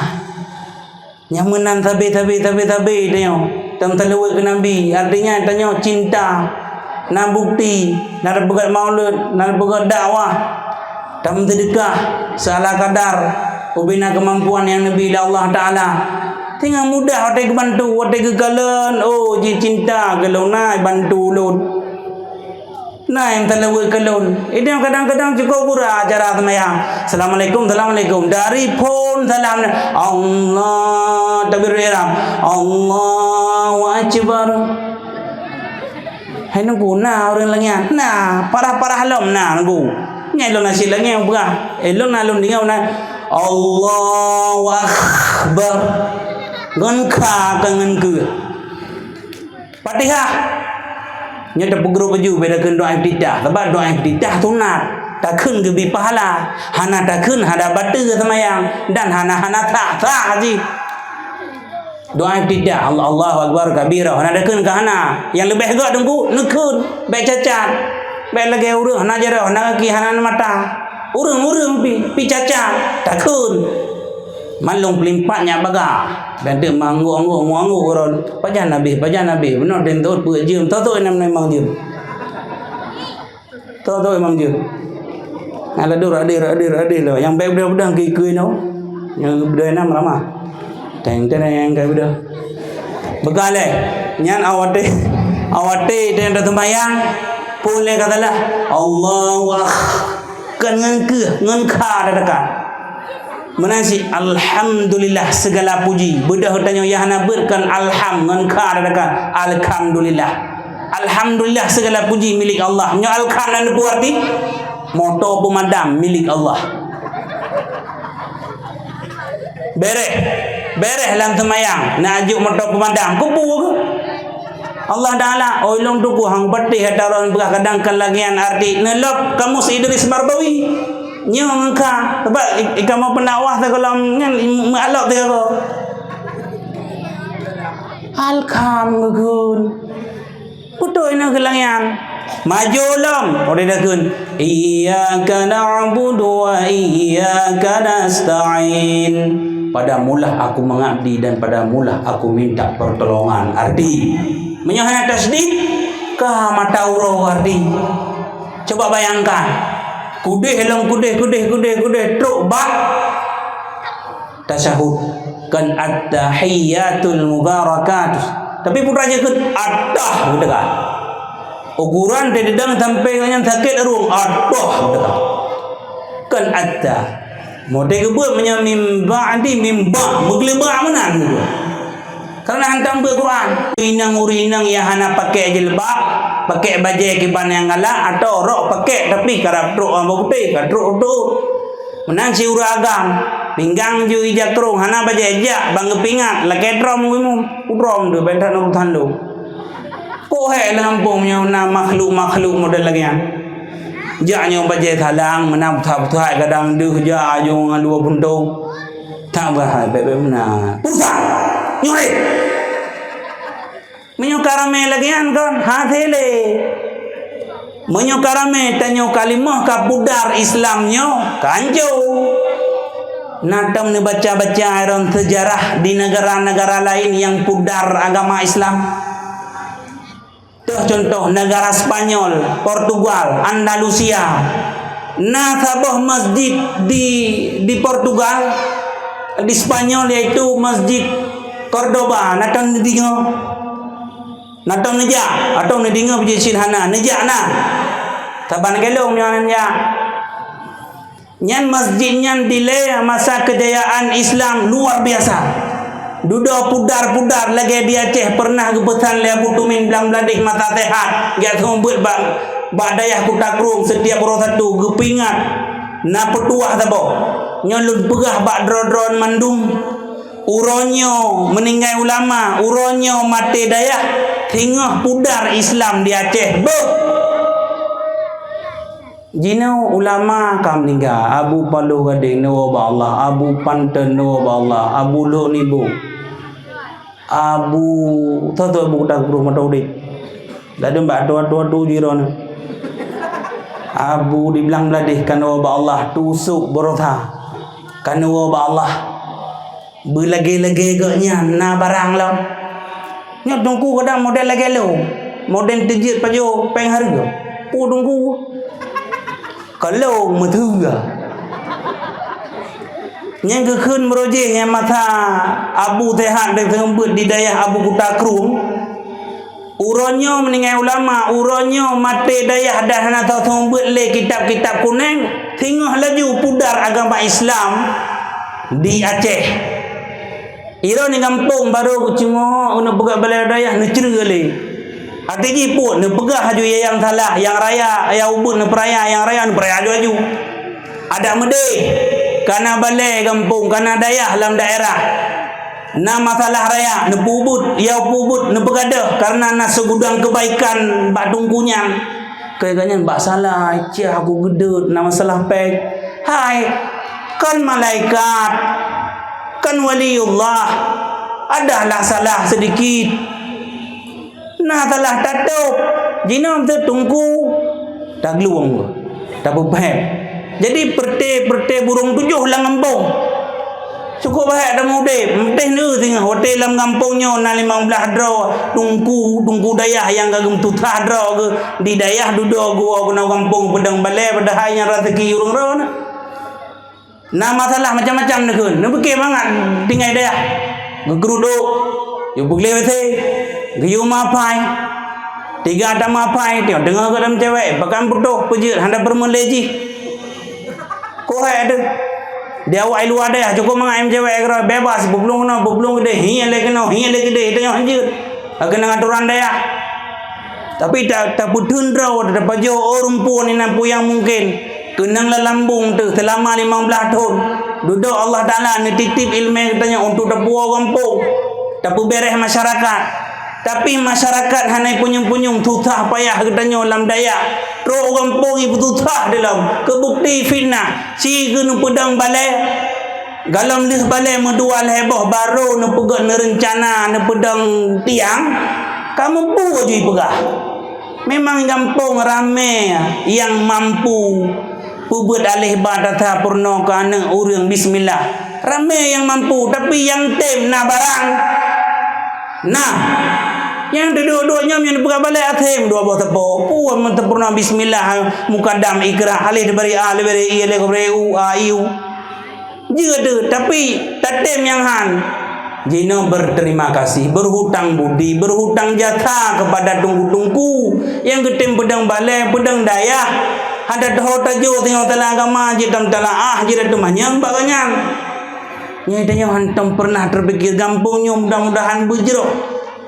Nyang meunan sabe-sabe, sabe-sabe tanyoe. Tam taleuweuet keu Nabi, artinya tanyoe cinta. Na bukti, na tapeugét maulud, na tapeugét dakwah. Tam seudeukah, seala kadar, ubena keumampuan nyang neubi lé Allah Taala. Singoh mudah watée geubantu, watée geukalon, oh, jicinta keu lôn na bantu lôn. Na nyang taleuweuet keu lôn. Idang kadang-kadang cukôp gura acara seumayang. Assalamualaikum, assalamualaikum. Dari phon salam, Allah, takbir ihram. Allahu akbar. Hai nunggu, na ureuëng lagée nyan. Na, parah-parah lom na nunggu. Nyai lôn asyik lagée nyan peugah. Eh, lôn na lôn deungoe na. Allahu akbar. Ngon kha, kon ngon keu. Fatihah. Nyoe tapeugroe baju beda kheun doa iftitah. Sabab doa iftitah sunat. Takheun geubi pahala. Hana takheun hana bateue seumayang dan hana-hana sah-sah jih. Doa iftitah, Allah, Allahu Akbar kabira. Hana takheun ka hana. Nyang leubeh gét teungku, neukheun. Bék cacat. Bék lagée ureuëng hana jaroe, hana gaki, hana mata. Ureuëng-ureuëng pi, pi cacat. Takheun. Mandum peulimpat nyak bagah. Dan teuk manggok-anggok, anggok-anggok uroe. Pajan Nabi, pajan Nabi. Bunoe den tot peuet jeuem. Toh-toh inong memang jeuem. Toh-toh memang jeuem. Alah dura adil, adil, adil lah. Nyang baik beudang-beudang keu ikeu inoe. Nyang beudang nam ramah. Teng, teng, teng, ka beudôh. Beugaleh. Nyan awate, awate teng teumayang, phôn lé ka salah. Allahu Ak-, kan ngon keuh, ngon kha teuka. Meunan cit, alhamdulillah, segala puji. Beudôh tanyoe nyang hana beuet kan alham, ngon kha teuka. Alhamdulillah. Alhamdulillah, segala puji milik Allah. Meunyoe alham na neupeu arti, moto peumadam milik Allah. Bereh. Bereh lam seumayang. Na jok moto peumadam. Kubu ke? Allah Taala, "Oi, lôn tuku hang patéh ata lôn peugah kadang kan lagèe nyan arti neulop kamus Idris Marbawi." Nyoe ngeuka, sebab i-, i kamoe pendakwah sigohlom nyan meualok sigoe. Alkam ngeukheun. Beutôi na keulangian. Maju lom, udah dah kun. Iyyaka na'budu wa iyyaka nasta'in. Padamulah aku mengabdi dan padamulah aku minta pertolongan. Arti, meunyoe hana tasdid, ka mata uroe arti. Coba bayangkan. Kudeh lom kudeh, kudeh, kudeh, kudeh, trok bak tasyahud, kan at-tahiyyatul mubarakat. Tapi putra je kheun, "Adah," geuteugah. Ukuran teudeudang sampai ngon nyan sakét arueng, "Adah," geuteugah. Kan adah. Model geubeuet meunyoe mim ba'di, mim ba', meugeuleuba' meunan geubeuet. Karena hantom beuet Quran. Inong ureueng inong nyang hana pakai jilbab, pakai bajée kiban nyang galak, atau rok pakai tapi karab trok rambut putéh, ka trok tu. Meunan si ureueng agam, pinggang ju ija krong, hana bajée jak, bang geupingat, lakée droe imum, udroe tu, ben that nurut thandong. Kok hék lam gampông nyoe na makhluk-makhluk model lagée nyan. Jak nyoe bajée salang, meunan buta-buta kadang deuh jak aju ngon dua puntông. Tak bah, bèk-bèk meunan. Pusat! Nyoe hék! Meunyoe ka ramé lagée nyan kon, hase lé. Meunyoe ka ramé, tanyoe kalimah ka pudar Islam nyoe, ka hancô. Na tom neubaca-baca ron sejarah di negara-negara laén nyang pudar agama Islam. Toh contoh negara Spanyol, Portugal, Andalusia. Na saboh masjid di, di Portugal, di Spanyol, yaitu Masjid Cordoba. Na tom neudeungoe? Na tom neujak? Atau neudeungoe biji cit hana? Neujak na. Saban gelong nyoe neujak. Nyan masjid nyan dilée masa keujayaan Islam luar biasa. Dudoe pudar-pudar lagée di Aceh pernah geupeusan lé Abu Tumin Blang Bladeh masa sehat, geujak seumeubeuet bak, bak dayah Kuta Krueng setiap uroe Sabtu geupeuingat na peutuah saboh. Nyoe lôn peugah bak droe-droe mandum, uroe nyoe meuninggai ulama, uroe nyoe maté dayah, singoh pudar Islam di Aceh. Beuh! Jinoe ulama ka meuninggai, Abu Paloh Gadeng neuwoe bak Allah, Abu Panton neuwoe bak Allah, Abu Lhok Nibong, Abu, toh-toh Abu Kuta Krueng mantong udeb. Ladôm bak tua-tua tu jih droeneuh. Abu di Blang Bladeh ka neuwoe bak Allah, Tusok Beurota ka neuwoe bak Allah. Beulagée-lagée gobnyan na barang lom. Nyoe teungku kadang model lagée lôn, model teujeuet pajoh péng hareuga. Peue teungku? Ka lôn meuteue. Nyang geukheun meurojeh nyang masa Abu Sehat dan seumeubeuet di dayah Abu Kuta Krueng. Uroe nyoe meuninggai ulama, uroe nyoe maté dayah dan hana teuseumeubeut lé kitab-kitab kunéng, singoh laju pudar agama Islam di Aceh. Iroe di gampông barô geucungoh, neupeugah balée dayah neucreue lé. Até jih pun neupeugah laju nyang salah, nyang raya, nyang ubit neupeuraya, nyang raya neupeuraya laju-laju. Adak meudeh, kana balée gampông, kana dayah lam daerah. Na masalah raya, neupeuubit, ya peuubit, neupeugadôh, karena na segudang kebaikan bak teungku nyan. Keu gobnyan bak salah, cah aku geudeuet, na masalah péng. Hai, kan malaikat, kan waliullah, adalah salah sedikit. Na salah tatôb, jinoe teuh teungku, taglueng, tapeupéh. Jadi, peureuté-peureuté burông tujoh lam gampông. Cukôp bahé tameudeb, meutéh neu singoh, watée lam gampông nyoe na limong blaih droe teungku, teungku dayah nyang ka geumeutusah droe geuh di dayah dudoe geuwoe keunoe gampông peudong balée, padahai nyan raseuki ureuëng droe na. Na masalah macam-macam neukheun, neupike mangat tinggai dayah. Geukeurudok, yue peugleh W C, geuyue mapai. Tiga tamah pai, teungoh deungoe geuh lam cewek, bahkan putôh peujeuet hana peureulée jih. Koh hai deuh. Di awak i luwa dayah, cukôp mangat ayam cewek keudroe, bebas, peublueng keunoe, peublueng keudeh, hieng lé keunoe, hieng lé keudeh, tanyoe hanjeuet. Keuneuk aturan dayah. Tapi ta-, tapeuteun droe, tapajoh ureueng phon inan peue nyang mungken. Keunong lam lambung teuh seulama limong blaih thon. Dudoe Allah Taala neutitip ileumé geutanyoe untuk tapuwoe gampông, tapeubéréh masyarakat. Tapi masyarakat hana punyueng-punyueng, susah payah geutanyoe lam dayah. Trok gampông ipeususah dilom, keubukti fitnah. Si geuneupeudong balée, galom lheueh balée meudua lhée boh, barô neupeugét neureuncana neupeudong tiang, ka meupue jih peugah. Memang gampông ramé nyang mampu peubeuet aléh ba tata peurunoe keu aneuk ureueng bismillah. Ramé nyang mampu, tapi nyang tem na barang. Nah, nyang dudoe-dudoe nyoe nyang peugah balée atem dua boh teupeu. Peue meuteupeureunoe bismillah, mukadam ikrah, aléh dibri a, dibri i, aléh dibri u, a, i, u. Jeuet deuh, tapi tatem nyang han. Jinoe berterima kasih, berhutang budi, berhutang jasa kepada teungku-teungku nyang geutem peudong balée, peudong dayah. Hana teuho tajoh singoh tala agama, jeuet tam tala ah, jeuet teumanyong bak gobnyan. Nyan tanyoe hántom peureunah teupikir gampông nyoe mudah-mudahan beujroh.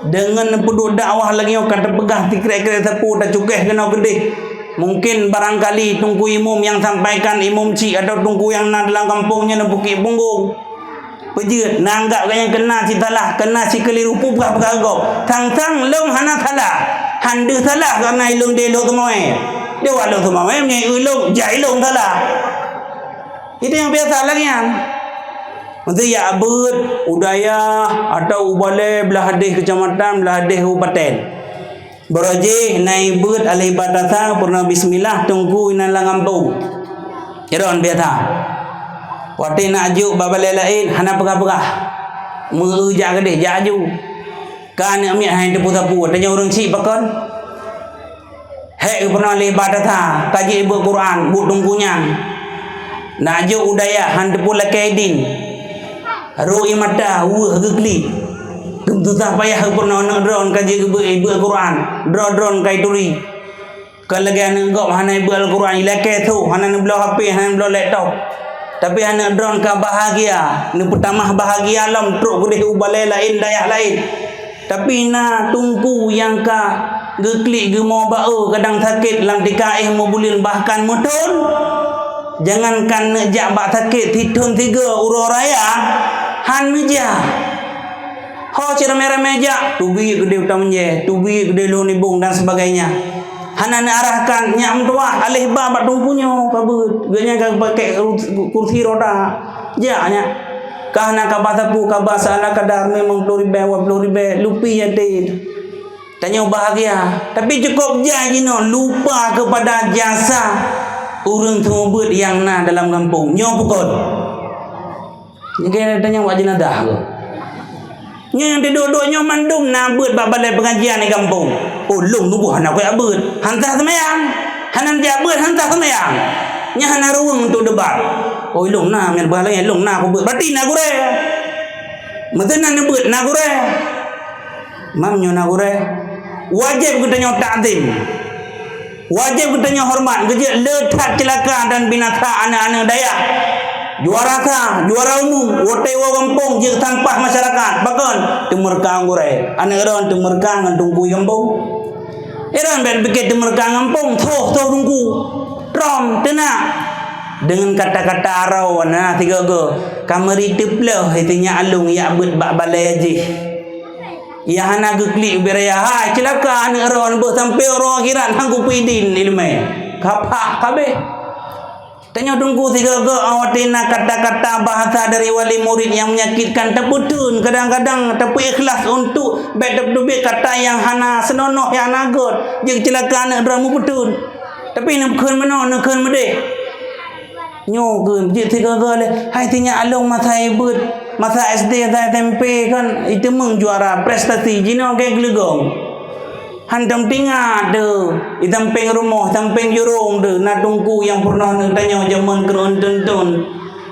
Deungon neupeuduek dakwah lagée nyoe ka teupeugah sikrek-krek sapeue tacukéh keunoe keudeh. Mungken barangkali Teungku Imum nyang sampaikan imum chik atawa teungku nyang na dalam gampông nyoe neubukét punggong. Peujeuet, neuanggab gobnyan keuna sisalah, keuna sikeuleuru, peugah-peugah gob. Sang-sang lôn hana salah. Han deuh salah kareuna ilôn deh lôn seumawé. Deh wak lôn seumawé, meunyoe ilôn, jak ilôn salah. Itu nyang biasa lagée nyan. Meusé jak beuet u dayah atawa u balée blah deh keucamatan, blah deh kabupaten. Barô jih na ibeuet aléh ba tata peurunoe bismillah teungku inan lam gampông. Droen biasa. Watée na jok bak balée laén hana peugah-peugah. Meu jak keudeh jak aju. Ka aneuk miet hana teupeu sapeue, tanyoe ureueng chik pakon? Hék geupeurunoe lé ba tata, ka jeuet beuet Quran, buet teungku nyan. Na jok u dayah, han teupeu lakée idin. Rô ié mata, weueh geuklik. Geumeususah payah geupeurunoe aneuk droen ka jeuet geubeuet, beuet Quran. Droe-droen ka ituri. Kon lagée aneuk gob hana ibeuet Al-Quran, ilakée tho, hana neubloe H P, hana neubloe laptop. Tapi aneuk droen ka bahagia, neupeutamah bahagia lom trok keudeh u balée laén, dayah laén. Tapi na teungku nyang ka geuklik geumo ba-e kadang sakét lam tika éh meubuleuen bahkan meuthon. Jangankan neujak bak sakét sithon sigoe uroe raya, han meujak. Ho cit ramé-ramé jak, teubiet keudeh utam meunjée, teubiet keudeh lôn nibong dan sebagainya. Hana neuarahkan nyak meutuwah aléh ba bak teungku nyoe ka beuet. Gobnyan ka pakai kursi roda. Jak nyak. Ka hana kaba sapeue, kaba seala kadar limong ploh ribée, dua ploh ribée, lupi yatim. Tanyoe bahagia, tapi cukôp jai jinoe lupa kepada jasa ureuëng seumeubeuet nyang na dalam gampông. Nyoe peue kon? Nyang kira tanyong wak jenazah tu. Nyoe nyang tido-do nyoe mandum na beuet bak balai pengajian di gampông. Oh, lôn tuboh hana kuyak beuet. Hana sah seumayang. Hana jak beuet, hana sah seumayang. Nyan hana ruweueng untuk debat. Oh, lôn na, nyan bah lagèe lôn na kubeuet. Berarti na gurèe. Meuteuna neubeuet na gurèe. Mam nyoe na gurèe. Wajéb geutanyoe takzim. Wajéb geutanyoe horeumat, geujeuet le that ceulaka dan binasa aneuk-aneuk dayah. Juara sa, juara umum, watèe woe gampông jeuet sampah masyarakat. Pakon? Teumeureuka ngon gurèe. Aneuk droen teumeureuka ngon teungku gampông. Droen bèk pike teumeureuka gampông, thoh-thoh teungku. Trom, teunak. Deungon kata-kata aroe na sigoe-goe, ka meuri teuplôh, itanyoe along jak beuet bak balai jih. Nyang hana geuklik ubé raya, hai ceulaka aneuk droen, boh sampoe uroe akhirat han kupeue idin ileumèe. Ka pah ka abéh. Tanyoe teungku sigoe-goe, watèe na kata-kata bahasa dari wali murid nyang menyakitkan, tapeutheun, kadang-kadang tapeuikhlas untuk bèk tapeuteubiet kata nyang hana seunonoh, nyang hana göt, jeuet ceulaka aneuk droen meupeuteubiet. Tapi neukheun meunoe, neukheun meudéh. Nyoe keuh jeuet sigoe-goe lé, hai sinyak along masa beuet, masa S D, masa S M P kan, iteumeung juara prestasi, jinoe gèt geuleugong. Hantom teuingat teuh, i sampéng rumoh, sampéng jurông teuh, na teungku nyang peurunoh neutanyoe jameun keuneuk teun-teun.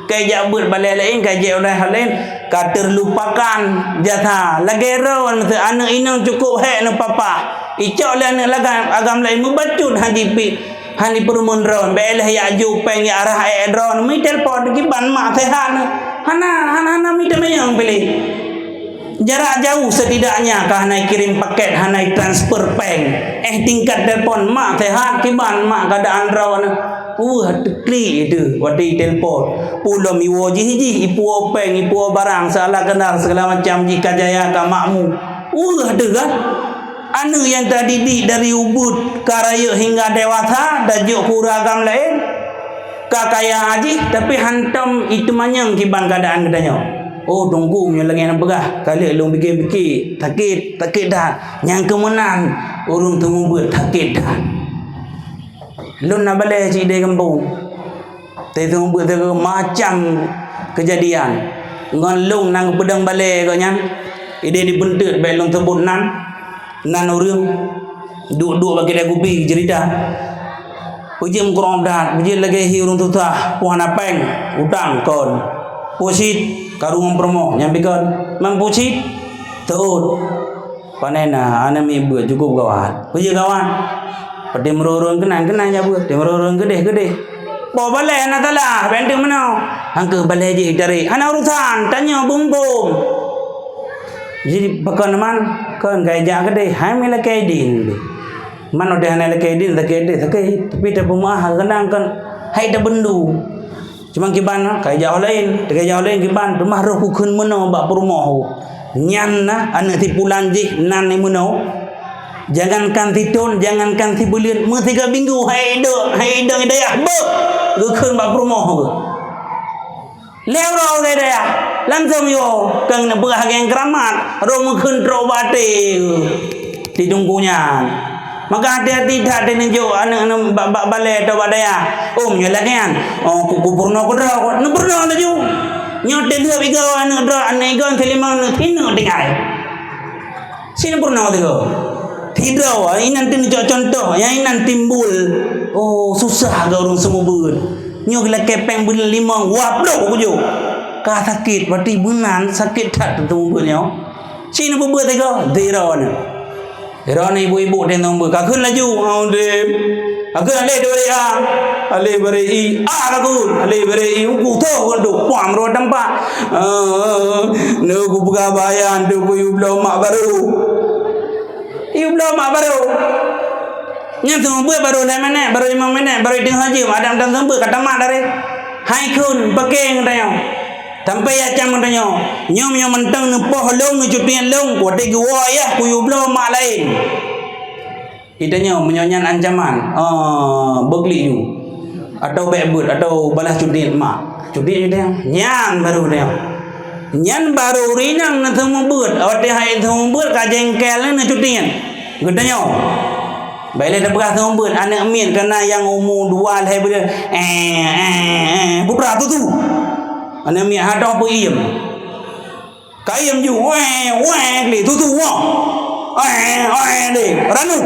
Kai jak beuet balée laén, kai jak u lahan laén, ka terlupakan jasa. Lagée droe, aneuk inong cukup hék neupapah. Icok lé aneuk lagam, agam laén meubacut han jipi, han jipeurumeun droe. Bék lé jak ju péng, jak rhah ék droe. Meutelepon kiban mak sehat. Hana, hana, hana mita manyang piléh. Jarak jauh setidaknya ka hana kirém paket, hana transfer péng. Eh, tingkat telepon, mak sehat kiban, mak keadaan droe. Wah, teuklik itu watée telepon. Ulôn iwoe jih-jih, ipuwoe péng, ipuwoe barang, seolah kenal segala macam jih ka jaya ka makmu. Wah, deuh kan? Aneuk nyang tadidik dari ubit ka rayeuk hingga dewasa, tajok keu ureueng agam laén. Ka kaya jih, tapi hantom iteumanyong kiban keadaan geutanyoe. Oh, Teungku, meunyoe lagée nyan peugah, ka lheueh lôn pike-pike, sakét, sakét that. Nyang keu meunan, ureueng teumeubeuet sakét that. Lôn na balée cit di gampông. Teumeubeuet macam keujadian. Ngon lôn nyang geupeudong balée geuh nyan, idéh dipeunteut bék lôn seubut nan. Nan ureueng duek-duek bak keude kupi ceurita. Peue jeuet meukeurong that, peue jeuet lagée hi ureueng susah, peue hana péng, utang kon. Peue cit, karu ngon peurumoh, nyan pi kon. Man peue cit, teuôt. Panena, aneuk miet beuet cukup gawat. Peue jeuet gawat? Padum ureueng keunan, keunan jak beuet. Padum ureueng keudeh, keudeh. Boh balée hana salah, bék teuk meunoe. Han keuh balée jih tarek. Hana urusan, tanyoe beumbong. Jadi, pakon man, kon kai jak keudeh, hai meulakée idin. Man udeh hana lakée idin, sakét deh, sakét. Tapi tapeumeu'ah, kadang kan hai tabeundu. Cuma kiban, kai jak laén, kai jak laén kiban, teuma roh kukheun meunoe bak peurumoh. Nyan na aneuk si pulan jih nan meunoe. Jangankan sithon, jangankan sibuleuen, meusigoe minggu hai idong, hai idong i dayah beuh geukheun bak peurumoh geuh. Lheueh uroe u dayah, langsong yo keuneuk peugah lagée keuramat, roh meukheun trok bak até di teungku nyan. Maka hati-hati that teuneuk jok aneuk-aneuk bak, bak balée atau bak dayah. Oh, meunyoe lagée nyan, oh, ku, kupeurunoe keudroe, neupeurunoe laju. Nyoe teuh lheueh igoe aneuk droe, aneuk igoe teuh limong aneuk, sineuk tinggai. Sinoe peurunoe teuh. Sidroe, inan teuh neucok cuntoh, nyang inan timbul. Oh, susah geuh ureueng seumeubeuet. Nyoe geulakée péng buleuen limong, wah, bloh kujok. Ka sakét, berarti meunan sakét that teuteumeubeuet nyoe. Sinoe peubeuet teuh, sidroe nyoe. Sidroe nyoe ibu-ibu teuh teuteumeubeuet. Ka kheun laju, "Udeb." Ka kheun aleh dua A. Aleh bareh i. A ka kheun. Aleh bareh i. Uku toh kheun tu. Puang meurua tampak. Ah, neu kupeugah bahaya tu kuyue bloe mak barô. Yue bloe mak barô. Nyan seumeubeuet barô lhée minét, barô limong minét, barô teungoh jeuem, adak mantong seumeubeuet ka tamat dari. Hai kheun, pakeng tanyoe. Sampai ya cam tanyoe. Nyoe, nyoe mantong neupoh lôn, neucutiet lôn, watée geuwoe yah kuyue bloe mak laén. Geutanyoe meunyoe nyan ancaman, ah, beuklik ju. Atau bék beuet, atau balah cutiet mak. Cutiet ju tanyoe. Nyan baru tanyoe. Nyan baru rinang neuseumeubeuet. Watée hai seumeubeuet ka jengkel neucutiet. Geutanyoe. Bék lé tapeugah seumeubeuet aneuk miet keunan nyang umu dua lhée buleuen. Eh, eh, eh, putra tutu. Aneuk miet hana peue iem. Kayém ju, wéh, wéh, lé, tutu, wah. Wéh, wéh, lé, ranup.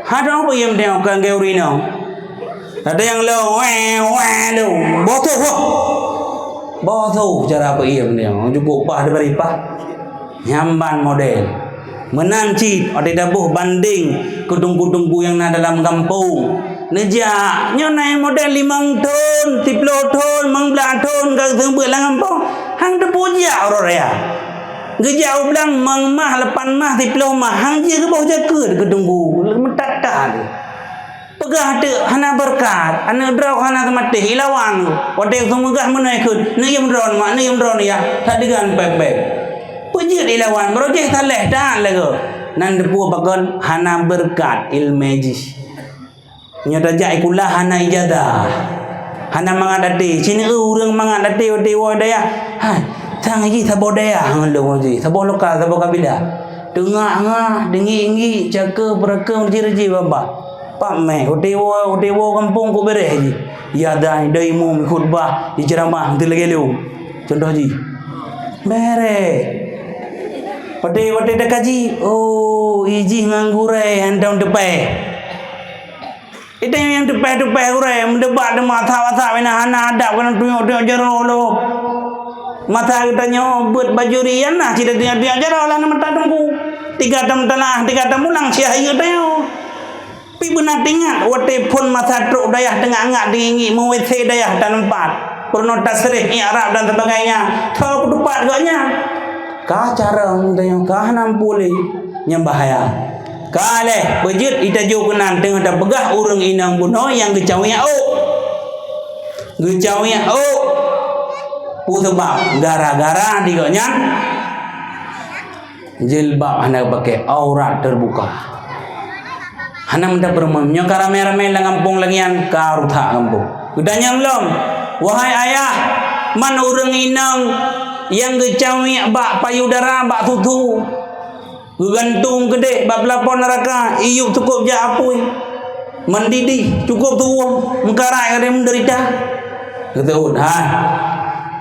Hana peue iem tanyoe keu ureueng inong. Ada nyang lé, wéh, wéh, lé, botoh, wah. Botoh cara peue iem tanyoe, cukup pah diberi pah. Nyan ban model. Meunan cit, watée taboh bandeng keu teungku-teungku nyang na dalam gampông. Neujak, nyoe na model limong thon, siploh thon, limong blaih thon ka geuseumeubeuet lam gampông. Han teupeu jak uroe raya. Geujak u blang limong mah, lapan mah, siploh mah, han jeuet geuboh jakeuet keu teungku. Meutata deh. Peugah teuk hana beureukat, aneuk droe hana seumatéh, ilawan. Watée seumeugah meunoe kheun, neuyue meudroe mak, neuyue meudroe yah, that deugan pék-pék. Peujeuet ilawan, barô jih saleh that lagoe. Nan teupeu pakon hana beureukat ileumé jih. Nyoe tajak sikula hana ijazah. Hana mangat até. Sineuk ureueng mangat até watée woe dayah. Hai, sang jih saboh dayah ngon lôn jih. Saboh lokal, saboh kabilah. Teungak-ngak, deungi-ngi, cakeuh, peurakeuh, reujih-reujih babah. Pak meh, watée woe, watée woe gampông kok beureh jih. Ijazah, dai imum, khutbah, iceramah, teuh lagée lôn. Contoh jih. Beureh. Watée, watée takaji, oh, ijih ngon gurée, hantom teupée. Itu nyang teupeh-teupeh gurée, meudebat deuma asab-asab, ina hana adab, kana tunyok-tunyok jaroe lom. Masa geutanyoe beuet bajuri, iyan na cit tunyok-tunyok jaroe lam mata teungku. Tiga tam talah, tiga tam ulang, siah geutanyoe. Pi beuna teuingat, watée phon masa trok dayah teungoh angat, teungoh ngieng, meu-WC dayah taneumpat. Peurunoe tasrih, i'rab dan sebagainya. Tho peutupat gobnyan. Ka carông tanyoe, ka hana muphom lé. Nyan bahaya. Ka lheueh, beujeuet ita jok keunan teungoh tapeugah ureuëng inong bunoe nyang geucaweuek ôk. Geucaweuek ôk. Peue sabab? Gara-gara di gobnyan jilbab hana geupaké, aurat teubuka. Hana meuteupeurumeun. Nyoe ka ramé-ramé lam gampông lagée nyan, ka rusak gampông. Geutanyong lom, wahai ayah, man ureuëng inong nyang geucaweuek bak payudara, bak susu, geugantung keudeh bak peulapor neuraka, iyup cukôp jak apui, mendidih, cukôp tuwoe, meukarat, ka meudeurita. Geuteuôt, ha.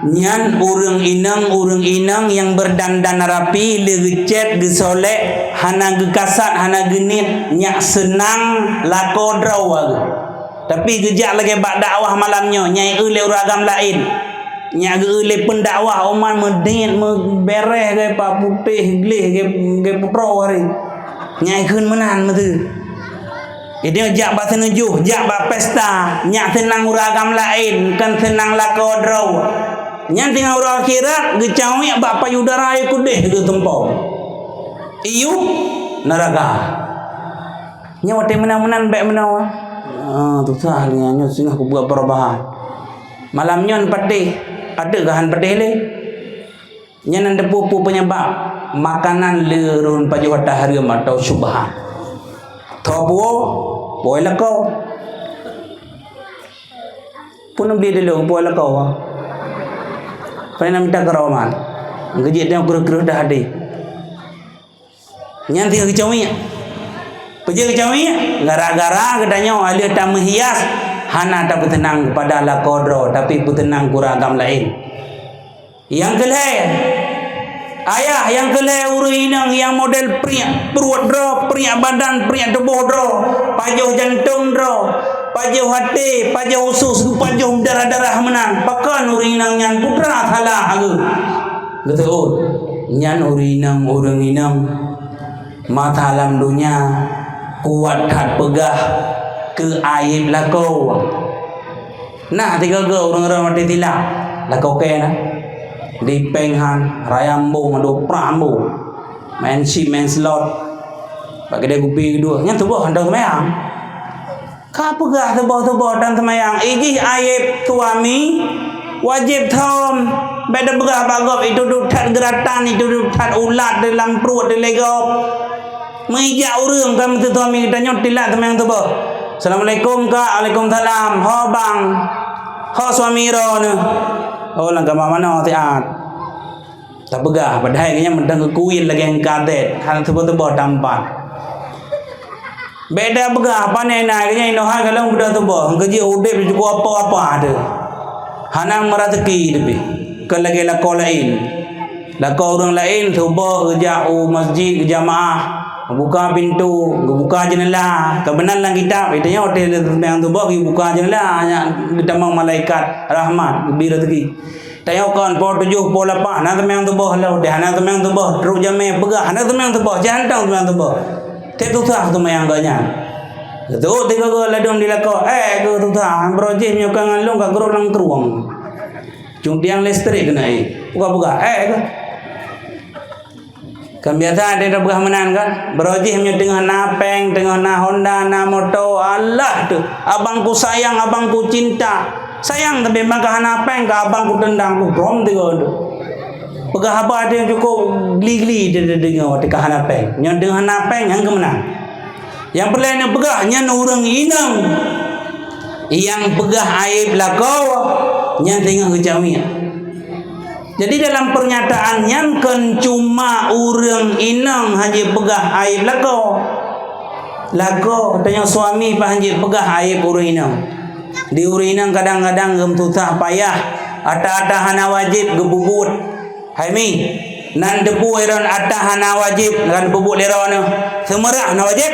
Nyan ureuëng inong, ureuëng inong nyang beudandan rapi, lé geucét, geusolek, hana geukasat, hana geuniet, nyak seunang lakoe droe geuh. Tapi geujak lagée bak dakwah malam nyoe, nyai eu lé ureuëng agam laén. Nyak geu lé peundakwah, umat meudit, meubeureh, geupak putéh gleh, geu-, geuputroe hari. Nyai kheun meunan meuteue. Jadi jak bak seunujoh, jak bak pesta, nyak seunang ureuëng agam laén, kon seunang lakoe droe. Nyan teungoh uroe akhirat, geucaweuek bak payudara, iyup keudeh geutumpông. Iyup neuraka. Nyoe watée meunan-meunan bék meunoe. Ah, susah lé nyoe, singoh kubuet perubahan. Malam nyoe patéh, ateueh gahan patéh lé. Nyan na teupeue-peue peunyeubab makanan lé ureuëng pajoh ata hareuem atau syubhat. Tho puwoe, puwoe lakoe. Pun beli dulu, puwoe lakoe. Paling nak minta keroman. Geujek tengok kreuh-kreuh dah hadé. Nyan teungoh geucaweuek. Peue jeuet geucaweuek? Gara-gara geutanyoe aleuh tameuhias, hana tapeuteunang keupada lakoe droe, tapi peuteunang keu ureuëng agam laén. Nyang keulhée, ayah, nyang keulhée ureuëng inong nyang model priek pruet droe, priek badan, priek tuboh droe, pajoh jantong droe, pajoh até, pajoh usus, geupajoh darah-darah meunan. Pakon ureuëng inong nyan putra salah geuh? Geuteuôt, nyan ureuëng inong, ureuëng inong masa lam donya kuat that peugah keu aéb lakoe. Nah, tiga-tiga ureuëng-ureuëng maté tilak, lakoe kée na. Di péng han, raya embong, adoe prah embong. Main chip, main slot. Bak keudè kupi keudua, nyan tuboh hana seumayang. Ka peugah tuboh-tuboh tan seumayang, ijih aéb suami, wajéb thom. Bék tapeugah bak gob, itu duek that geuratan, itu duek that ulat di lam pruet di lé gob. Meujak ureuëng ka meuteue suami geutanyoe tilak seumayang tuboh. "Assalamualaikum, Kak." "Waalaikumsalam." "Ho, bang?" "Ho, suami droeneuh?" "Oh, lam kama manoe siat." Tapeugah, padahai geuhnyan mantong geukuyen lagée ngon kadet, hana tuboh-tuboh tampat. Bék tapeugah, pane na geuhnyan inoe hai ka lôn beudôh tuboh, geujeuet udeb cukôp apa-apa teuh. Hana meuraseuki tapi, kon lagée lakoe laén. Lakoe ureuëng laén, tuboh geujak u masjid, geujamaah, geubuka pintoe, geubuka jeunela. Ka meunan lam kitab, geutanyoe watée seumayang tuboh geubuka jeunela, nyan geutamong malaikat rahmat, geubri raseuki. Tanyoe kon poh tujoh, poh lapan, hana seumayang tuboh lom, hana seumayang tuboh, trok jamé peugah, hana seumayang tuboh, cit hana seumayang tuboh. Teutusah seumayang geuhnyan. Geuteuôt tiga goe ladôm di lakoe, "Eh, geuh susah, baroe jih meunyoe ka ngon lôn ka grôp lam krueng. Cung tiang listrik keuneuk éh." Peugah-peugah, "Eh, geuh." Kan biasa ada tapeugah meunan kan? Baroe jih meunyoe teungoh na péng, teungoh na Honda, na moto, alah teuh, abangku sayang, abangku cinta. Sayang tapi maka hana péng, ka abangku tendang, ku prom tiga tu. Peugah haba teuh cukôp geli-geli teudeungoe teuka hana péng. Nyoe teungoh na péng, nyang keumeunang. Nyang peureulée neupeugah nyan ureuëng inong nyang peugah aéb lakoe nyan teungoh geucaweuek. Jadi dalam pernyataan nyan kon cuma ureuëng inong hana jipeugah aéb lakoe. Lakoe, tanyoe suami pih hana jipeugah aéb ureuëng inong. Di ureuëng inong kadang-kadang geumeusosah payah, ata-ata hana wajéb geupubuet. Hai mi, nan teupeue droen ata hana wajéb, nan teupubuet lé droeneuh, seumeurah hana wajéb.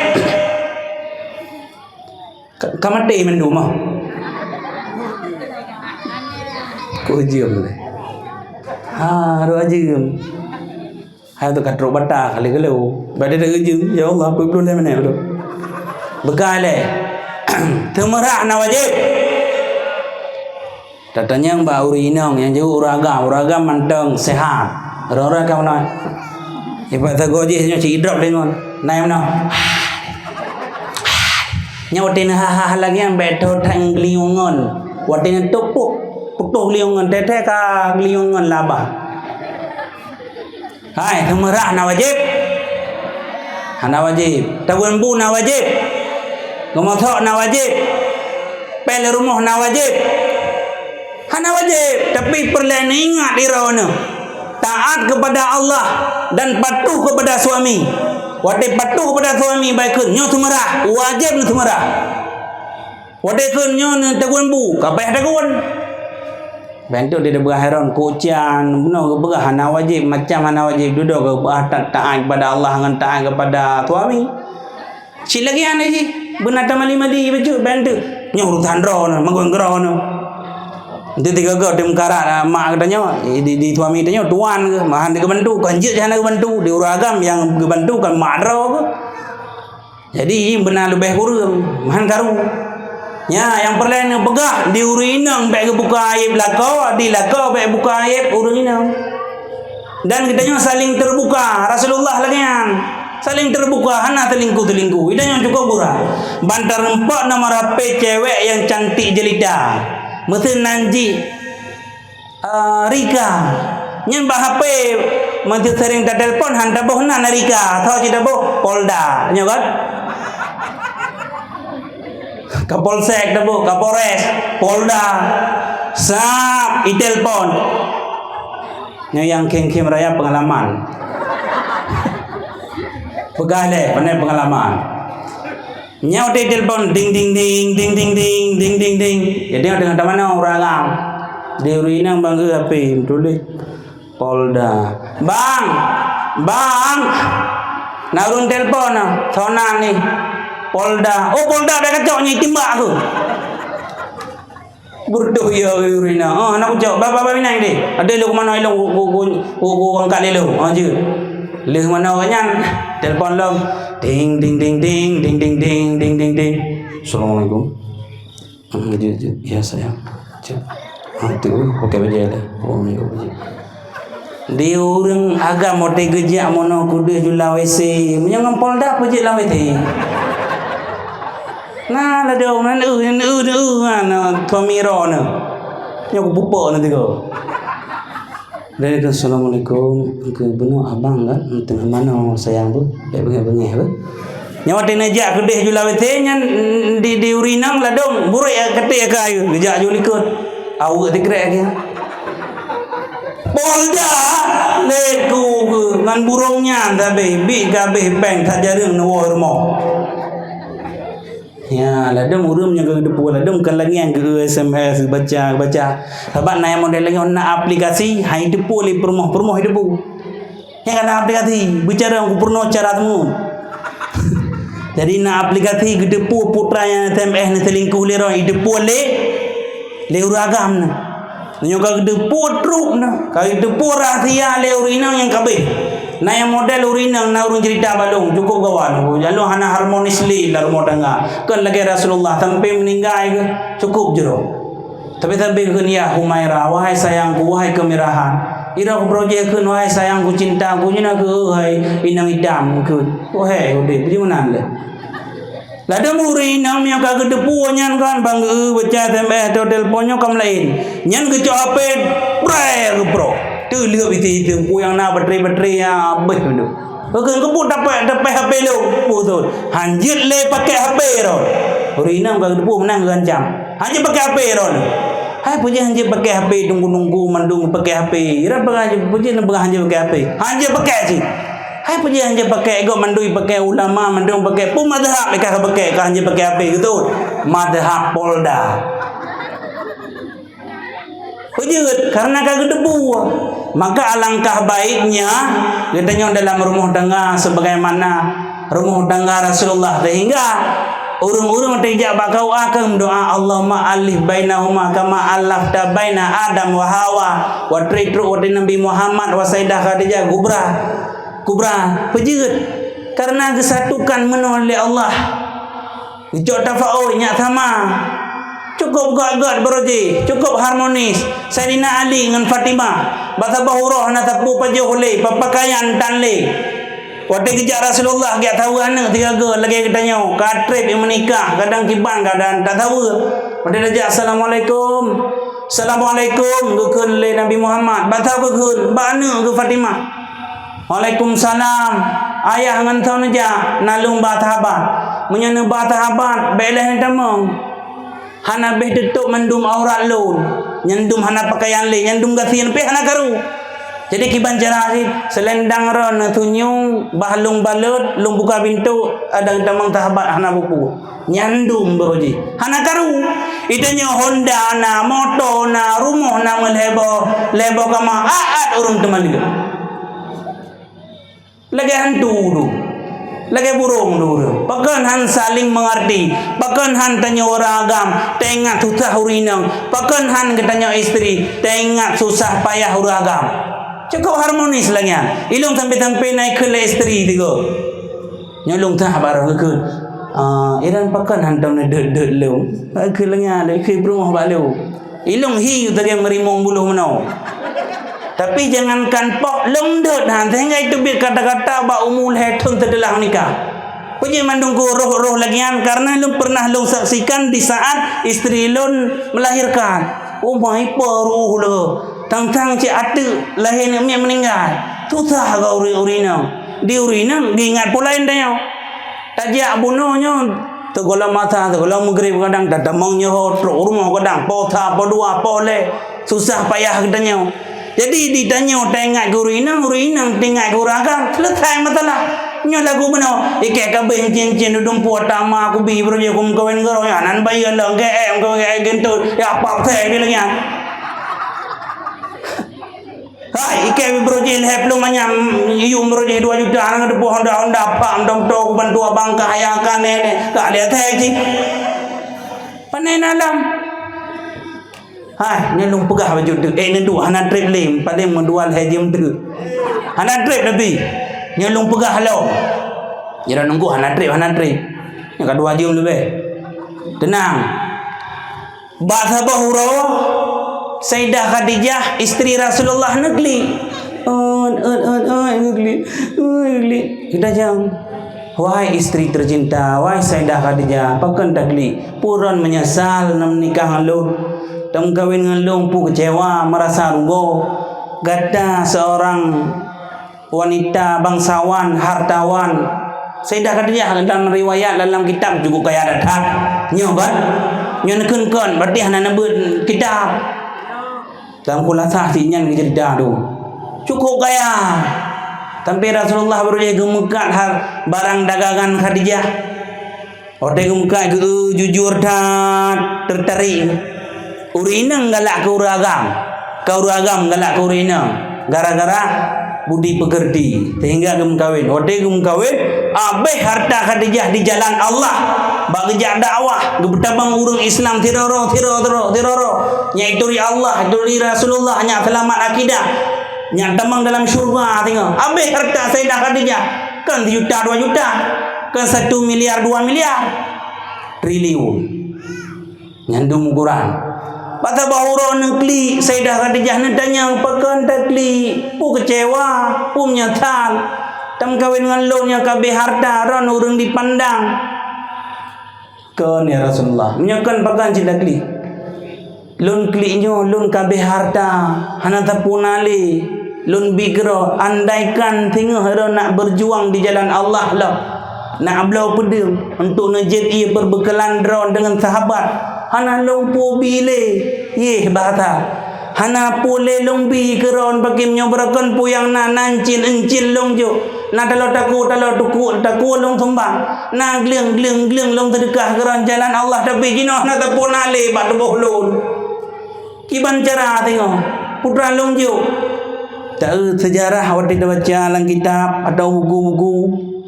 Ka, ka maté mandum ah. Kok jeuem lé. Ha, rot jeuem. Hai tu ka trok bata kali kelu. Bak dia dah jeuem, ya Allah, peuet ploh lhèe minèt tu. Beukai lé. Teumeurah na wajéb. Tatanyong bak ureueng inong nyang jeuet ureueng agam, ureueng agam mantong sehat. Ureueng-ureueng ka meunan. Ibarat sagoe jih nyoe sidroe deungon. Nai meunan. Nyoe watèe neuha-ha lagèe nyan bèk tho that ngon geulinyueng ngon. Watèe neutôp putôh geulinyueng ngon, teuh-teuh ka geulinyueng ngon laba. Hai, teumeurah na wajéb? Hana wajéb. Tabeuen bu na wajéb? Geumosok na wajéb? Pel rumoh na wajéb? Hana wajéb, tapi peureulèe neuingat di droeneuh. Taat kepada Allah dan patuh kepada suami. Watèe patuh kepada suami, bak kheun nyoe teumeurah, wajéb nyoe teumeurah. Watèe kheun nyoe tagun bu, ka payah tagun. Ban tu dia beurah heran, kucian, bunoe geupeugah hana wajéb, macam hana wajéb, dudoe geupeugah ta-, taat kepada Allah ngon taat kepada suami. Cit lagèe nyan jih, beuna tamali-mali bacut ban tu. Nyoe urusan droeneuh, meugon droeneuh. Enteuk tiga-tiga tim karat, ah, mak geutanyoe, di, di suami tanyoe tuan geuh, mahan geubantu, kan jeuet hana geubantu, di ureueng agam nyang geubantu kan mak droe geuh. Jadi, beuna leubeh kureueng, meuhan karu. Nyan, nyang peureulèe neupeugah, di ureueng inong bèk geubuka aéb lakoe, di lakoe bèk buka aéb ureueng inong. Dan geutanyoe saling terbuka, Rasulullah lagèe nyan. Saling terbuka, hana selingkuh-selingkuh. Geutanyoe cukup gura. Ban tarumpok nomor H P cewek nyang cantik jelita. Meuseuen nan jih Ah, Rika. Nyan bak H P, meunteuk sering tatelpon, han taboh nan Rika. Tho cit taboh, Polda. Nyo kan? Kapolsek taboh, Kapolres, Polda. Sab, itelpon. Nyo nyang khém-khém raya pengalaman. Peugah lé, pandai pengalaman. Nyoe teutelepon, ding, ding, ding. Jadi, nyoe deungon tamanoe ureueng agam. Di ureueng inong bang, eh, H P, meutuléh Polda. "Bang! Bang!" Na ureueng telepon, na. Soe nan nyoe? "Polda." "Oh, Polda bèk kacok nyoe, timbak aku." Beureudoh ya ureueng inong. Oh, hana kucok. Ba, ba, ba, inong deh. Adak lôn keu manoe lôn, ku, ku, ku, ku angkat lé lôn. Oh, jeuet. Lheueh manoe nyan, telepon lom. Ding, ding, ding, ding. Assalamualaikum. Hmm, jeuet, jeuet. Ya, sayang. Jeuet. Ha, tu, pakai baju lé. Oh, ya, baju. Di ureueng agam watèe geujak meunoe keudeh ju lam W C, meunyoe ngon Polda peue jeuet lam W C. Nah, ladôm nan eu, nan eu, nan eu, nah, na suami droeneuh. Nyoe kupeupok na tiga. Assalamualaikum, keu bunoe abang kan, teungoh manoe sayang beuh, bèk beungèh-beungèh beuh. Nyoe watèe neujak keudeh ju lam W C nyan, di, di ureueng inong ladôm, burék katé ka ayeue, geujak ju likot. Aweuek sikrek lagèe nyan. Polda, lé ku geuh, ngon burông nyan sabe, bit ka abéh péng, that jareueng neuwoe rumoh. Ya, ladôm ureueng nyang ka geuteupeue, ladôm ka lagèe nyan geu S M S, geubaca, geubaca. Sabab na nyang model lagèe nyan na aplikasi, han jiteupeue lé peurumoh, peurumoh jiteupeue. Nyang ka na aplikasi, beucara nyang kupeurunoe cara teungeut. Jadi, na aplikasi geuteupeue putra nyang S M S neuselingkuh lé droe, jiteupeue lé, lé ureueng agam nyan. Nyoe ka geuteupeue trok nyan, ka geuteupeue rahsia lé ureueng inong nyang ka abéh. Na nyang model ureueng inong, na ureueng cerita bak lôn, cukup gawat. Lôn hana harmonis lé lam rumoh tangga. Kon lagèe Rasulullah, sampai meuninggai geuh, cukup jroh. Tapi sampai geukheun, "Ya Humaira, wahai sayangku, wahai keumirahan." Ira kuproje kheun, "Wahai sayangku, cintaku," nyan na keuh, "Hai inong itam," kheun. Wahai udép, di meunan lé. Ladôm ureueng inong nyang ka geuteupeue nyan kan, bang, eh, baca S M S atau telepon nyoe ka meulaén. Nyan geucok H P, pré geuprok. Teuleuek isi-isi, peue nyang na baterai-baterai nyang habéh tu. Geukheun, "Keupeue tapéh, tapéh H P lôn?" Peue tu? "Han jeuet lé pakai H P droe." Ureueng inong ka geuteupeue meunan geuancam. "Han jeuet pakai H P droe." "Hai peue jeuet han jeuet pakai H P, teungku-teungku mandum pakai H P." Ira peugah, "Peue jeuet neupeugah han jeuet pakai H P?" "Han jeuet pakai cit." "Hai peue jeuet han jeuet pakai, gob mandum pakai, ulama mandum pakai, peue mazhab ka pakai, ka han jeuet pakai H P gitu." Mazhab Polda. Peue jeuet, karena ka geuteupeue. Maka alangkah baiknya geutanyoe dalam rumoh tangga sebagaimana rumoh tangga Rasulullah, sehingga Ureuëng-ureuëng watée jak bak K U A kan meudoá, "Allahumma allif bainahuma kama allafta baina Adam wa Hawa." Watée trok watée Nabi Muhammad wa Saidah Khadijah gubra. Kubra, peujeuet. Karena geusatukan meunoe lé Allah. Geucok tafaul nyak sama. Cukup gét-gét beuroji, cukup harmonis. Saidina Ali ngon Fatimah, bak saboh uroe hana sapeue pajoh lé, peupakaian tan lé. Watée geujak Rasulullah geujak saweue aneuëk sigoe lagée geutanyoe, ka treb meunikah, kadang kiban, kadang tasaweue. Watée tajak, "Assalamualaikum." "Assalamualaikum," geukheun lé Nabi Muhammad. Bak saboh geukheun, bak aneuëk geuh Fatimah. "Waalaikumsalam. Ayah ngon soe neujak?" "Na lôn ba sahabat." "Meunyoe neuba sahabat, bék lheueh neutamong. Hana béh teutôb mandum aurat lôn. Nyan dum hana pakaian lé, nyan dum gasien pih hana karu." Jadi kiban cara jih, seulendang droe neutunyong, bah lôn balot, lôn buka pintoe, adak tamong sahabat hana buku. Nyan dum beuroji. Hana karu. Itanyoe honda na, moto na, rumoh na meulhebo, lhebo kama aat ureuëng teumaleuek. Lagée hantu tu. Lagée burông tu. Pakon han saling mengerti. Pakon han tanyoe ureuëng agam, teuingat susah ureuëng inong. Pakon han geutanyoe istri, teuingat susah payah ureuëng agam. Cukup harmonis lagée nyan. Ilong sampai-sampai naik ke lé istri tiga. Nyolong tah barang ke. Ah, iran pakon han dong deuet-deuet lom. Ke lengah lé, ke berumoh bak lom. Ilong hi teuga merimong buluh meunoe. Tapi jangankan pok, lom deuet han, sehingga itu bit kata-kata bak umu lhée thon setelah menikah. Peujeuet mandum ku roh-roh lagée nyan, karena lôn pernah lôn saksikan di saat istri lôn melahirkan. Oh my, peue roh le. Tang-tang cit ateueh lahé aneuk miet meuninggai. Susah geuh ureuëng-ureuëng inong. Di ureuëng inong geuingat peue laén tanyoe. Tajak bunoe nyoe, sigohlom asa, sigohlom meugreb kadang, tatamong nyoe ho, trok rumoh kadang, poh sa, poh dua, poh lhée, susah payah geutanyoe. Jadi, di tanyoe taingat keu ureuëng inong, ureuëng inong taingat keu ureuëng agam, seuleusai masalah. Nyoe lagu bunoe, ikée ka béh encien-encien udumpu tama kubi, beuroji kumeukawen ngon ureuëng nyan, nan bayeue lom, G M, G M gintot, ya, pap, sai, bileng nyan. Hai, ikée beuroji lhée plueng manyam, iyum beuroji dua juta, hana teupeu honda-honda, pam, dom to, kuban tua bangka, ya, ka nenek, ka lihat hai cit. Panen alam. Hai, nyan lôn peugah baju tu. Eh, neuduek hana treb lé, paling meudua lhée jeuem teuk. Hana treb tapi. Nyan lôn peugah lom. Jira nunggu hana treb, hana treb. Nyang ka dua jeuem leubeh. Tenang. Bak saboh uroe, Saidah Khadijah, istri Rasulullah, neuklik. Ot, ot, ot, ot, neuklik. Ot, neuklik. Kita jam. Wahai istri tercinta, wahai Saidah Khadijah, pakon taklik? Peue droen meunyeusal na meunikah ngon lôn? Tameukawen ngon lôn peue keucewa, meurasa rugoe? Gata seorang wanita bangsawan, hartawan. Saidah Khadijah dalam riwayat, dalam kitab cukup kaya that-that. Nyoe kan? Nyoe neukheun kon, berarti hana neubeuet kitab. Dalam khulasah si nyan geucerita tu. Cukup kaya. Sampai Rasulullah baru dia geumeukat ha-, barang dagangan Khadijah. Watée geumeukat geu jujur that, tertarik. Ureuëng inong galak keu ureuëng agam. Keu ureuëng agam galak keu ureuëng inong. Gara-gara budi pekerti. Sehingga geumeukawen. Watée geumeukawen, abéh harta Khadijah di jalan Allah. Bak geujak dakwah, geupeutamong ureuëng Islam siroro, siroro, siroro. Nyang ituri Allah, ituri Rasulullah, nyang seulamat akidah. Nyang tamong dalam syurga singoh. Abéh harta Saidah Khadijah. Kon sijuta, dua juta. Kon satu miliar, dua miliar. Triliun. Nyan dum ukuran. Bak saboh uroe neuklik, Saidah Khadijah neutanyong, pakon taklik? Peue keucewa? Peue meunyeusal? Tameukawen ngon lôn nyang ka abéh harta, droen ureuëng dipandang. Kon, ya Rasulullah. Meunyoe kon, pakon cit taklik? Lôn klik nyoe, lôn ka abéh harta, hana sapeue na lé. Lôn bi keudroe, andaikan singoh droen nak berjuang di jalan Allah lom, nak bloe peudeueng untuk neujeuet ié peubeukelan droen deungon sahabat, hana lôn peue bi lé. Yeh, bahasa. Hana peue lé lôn bi keu droen, pakon nyoe beurakon peue nyang na, na encil-encil lôn jok. Na taloe takue, taloe tukue, takue lôn sumbang. Na gleueng, gleueng, gleueng lôn seudeukah keu droen jalan Allah, tapi jinoe hana sapeue na lé bak tuboh lôn. Kiban cara singoh, peue teuma lôn jok? Taeu seujarah watée tabaca lam kitab atawa buku-buku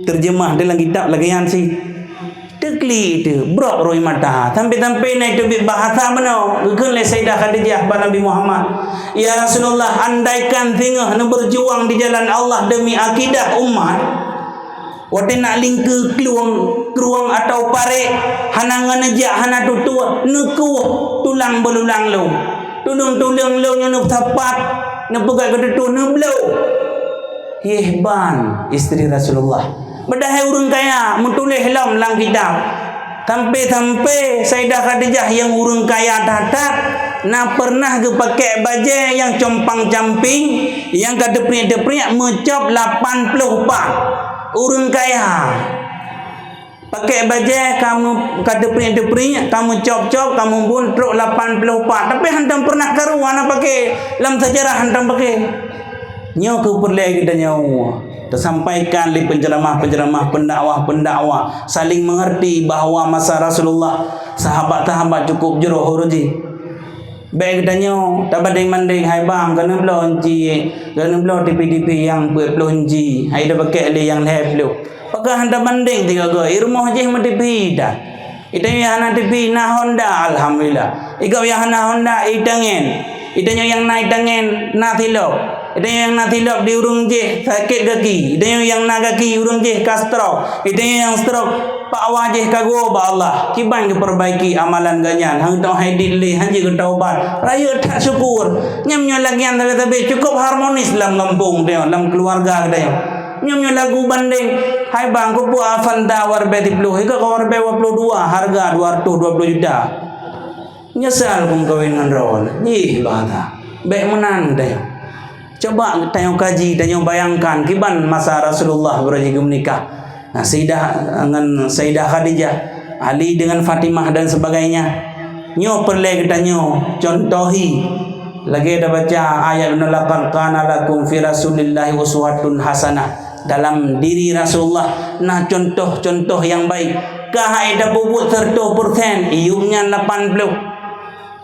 teureujamah di lam kitab lagée nyan cit. Teuk Klik itu, brok rui mata. Sampai-sampai na itu bit bahasa meunoe. Geukheun lé Sayyidah Khadijah bak Nabi Muhammad, "Ya Rasulullah, andaikan singoh neubeurjuang di jalan Allah demi akidah umat, watée nak lingkeue klueng, krueng atau parek, hana ngon neujak, hana tutoe, neukueh tulang beululang lôn. Tuleueng-tuleueng lôn nyoe neusapat, neupeugah keu tutoe, neubloe." Yeh ban istri Rasulullah. Padahai ureuëng kaya meutuléh lom lam kitab. Sampai-sampai Sayyidah Khadijah nyang ureuëng kaya that-that na pernah geupakée bajée nyang compang-camping, nyang ka teupriek-teupriek meucop lapan ploh pat. Ureuëng kaya. Pakée bajée ka meu-, ka teupriek-teupriek, ka meucop-cop, ka meubun trok lapan ploh pat. Tapi hantom pernah karu hana pakée, lam sejarah hantom pakée. Nyoe keuh peureulée geutanyoe teusampaikan lé penceramah-penceramah, pendakwah-pendakwah, saling mengerti bahwa masa Rasulullah, sahabat-sahabat cukup jroh uroe jih. Bék geutanyoe tabandeng-bandeng, "Hai bang, keuneubloe enci, keuneubloe tipi-tipi nyang peuet ploh enci, hai tabakée lé nyang lhée ploh." Pakon hana tabandeng tiga goe, i rumoh jih meutipi dah. Itanyoe nyang hana tipi na Honda, alhamdulillah. Igob nyang hana Honda, itangen. Itanyoe nyang na itangen, na silop. Itanyoe nyang na silop di ureuëng jih sakét gaki. Itanyoe nyang na gaki ureuëng jih ka stroke. Itanyoe nyang stroke, pak wa jih ka geuwoe bak Allah. Kiban geupeurbaiki amalan geuhnyan. Hang tong hai dit lé, hana jeuet geutaubat. Rayeuk that syukur. Nyam nyoe lagée nyan sabe-sabe cukup harmonis lam gampông teuh, lam keuluwarga geutanyoe. Nyam nyoe lagu bandeng, "Hai bang, keupeue Avanza waribée siploh, igob ka waribée dua ploh dua, harga dua ratus dua puluh juta." Nyesal keu meukawen ngon droe. Jih bahasa. Bék meunan tanyoe. Coba tanyoe kaji, tanyoe bayangkan kiban masa Rasulullah beurajih geumeunikah. Nah, Sayyidah, ngon Sayyidah Khadijah, Ali dengan Fatimah dan sebagainya. Nyoe peureulée geutanyoe contohi. Lagée tabaca ayat nyoe, "Laqad kana lakum fi Rasulillahi uswatun hasanah." Dalam diri Rasulullah na contoh-contoh nyang baik. Ka hai tapeubuet seratus persen, iyup nyan lapan ploh.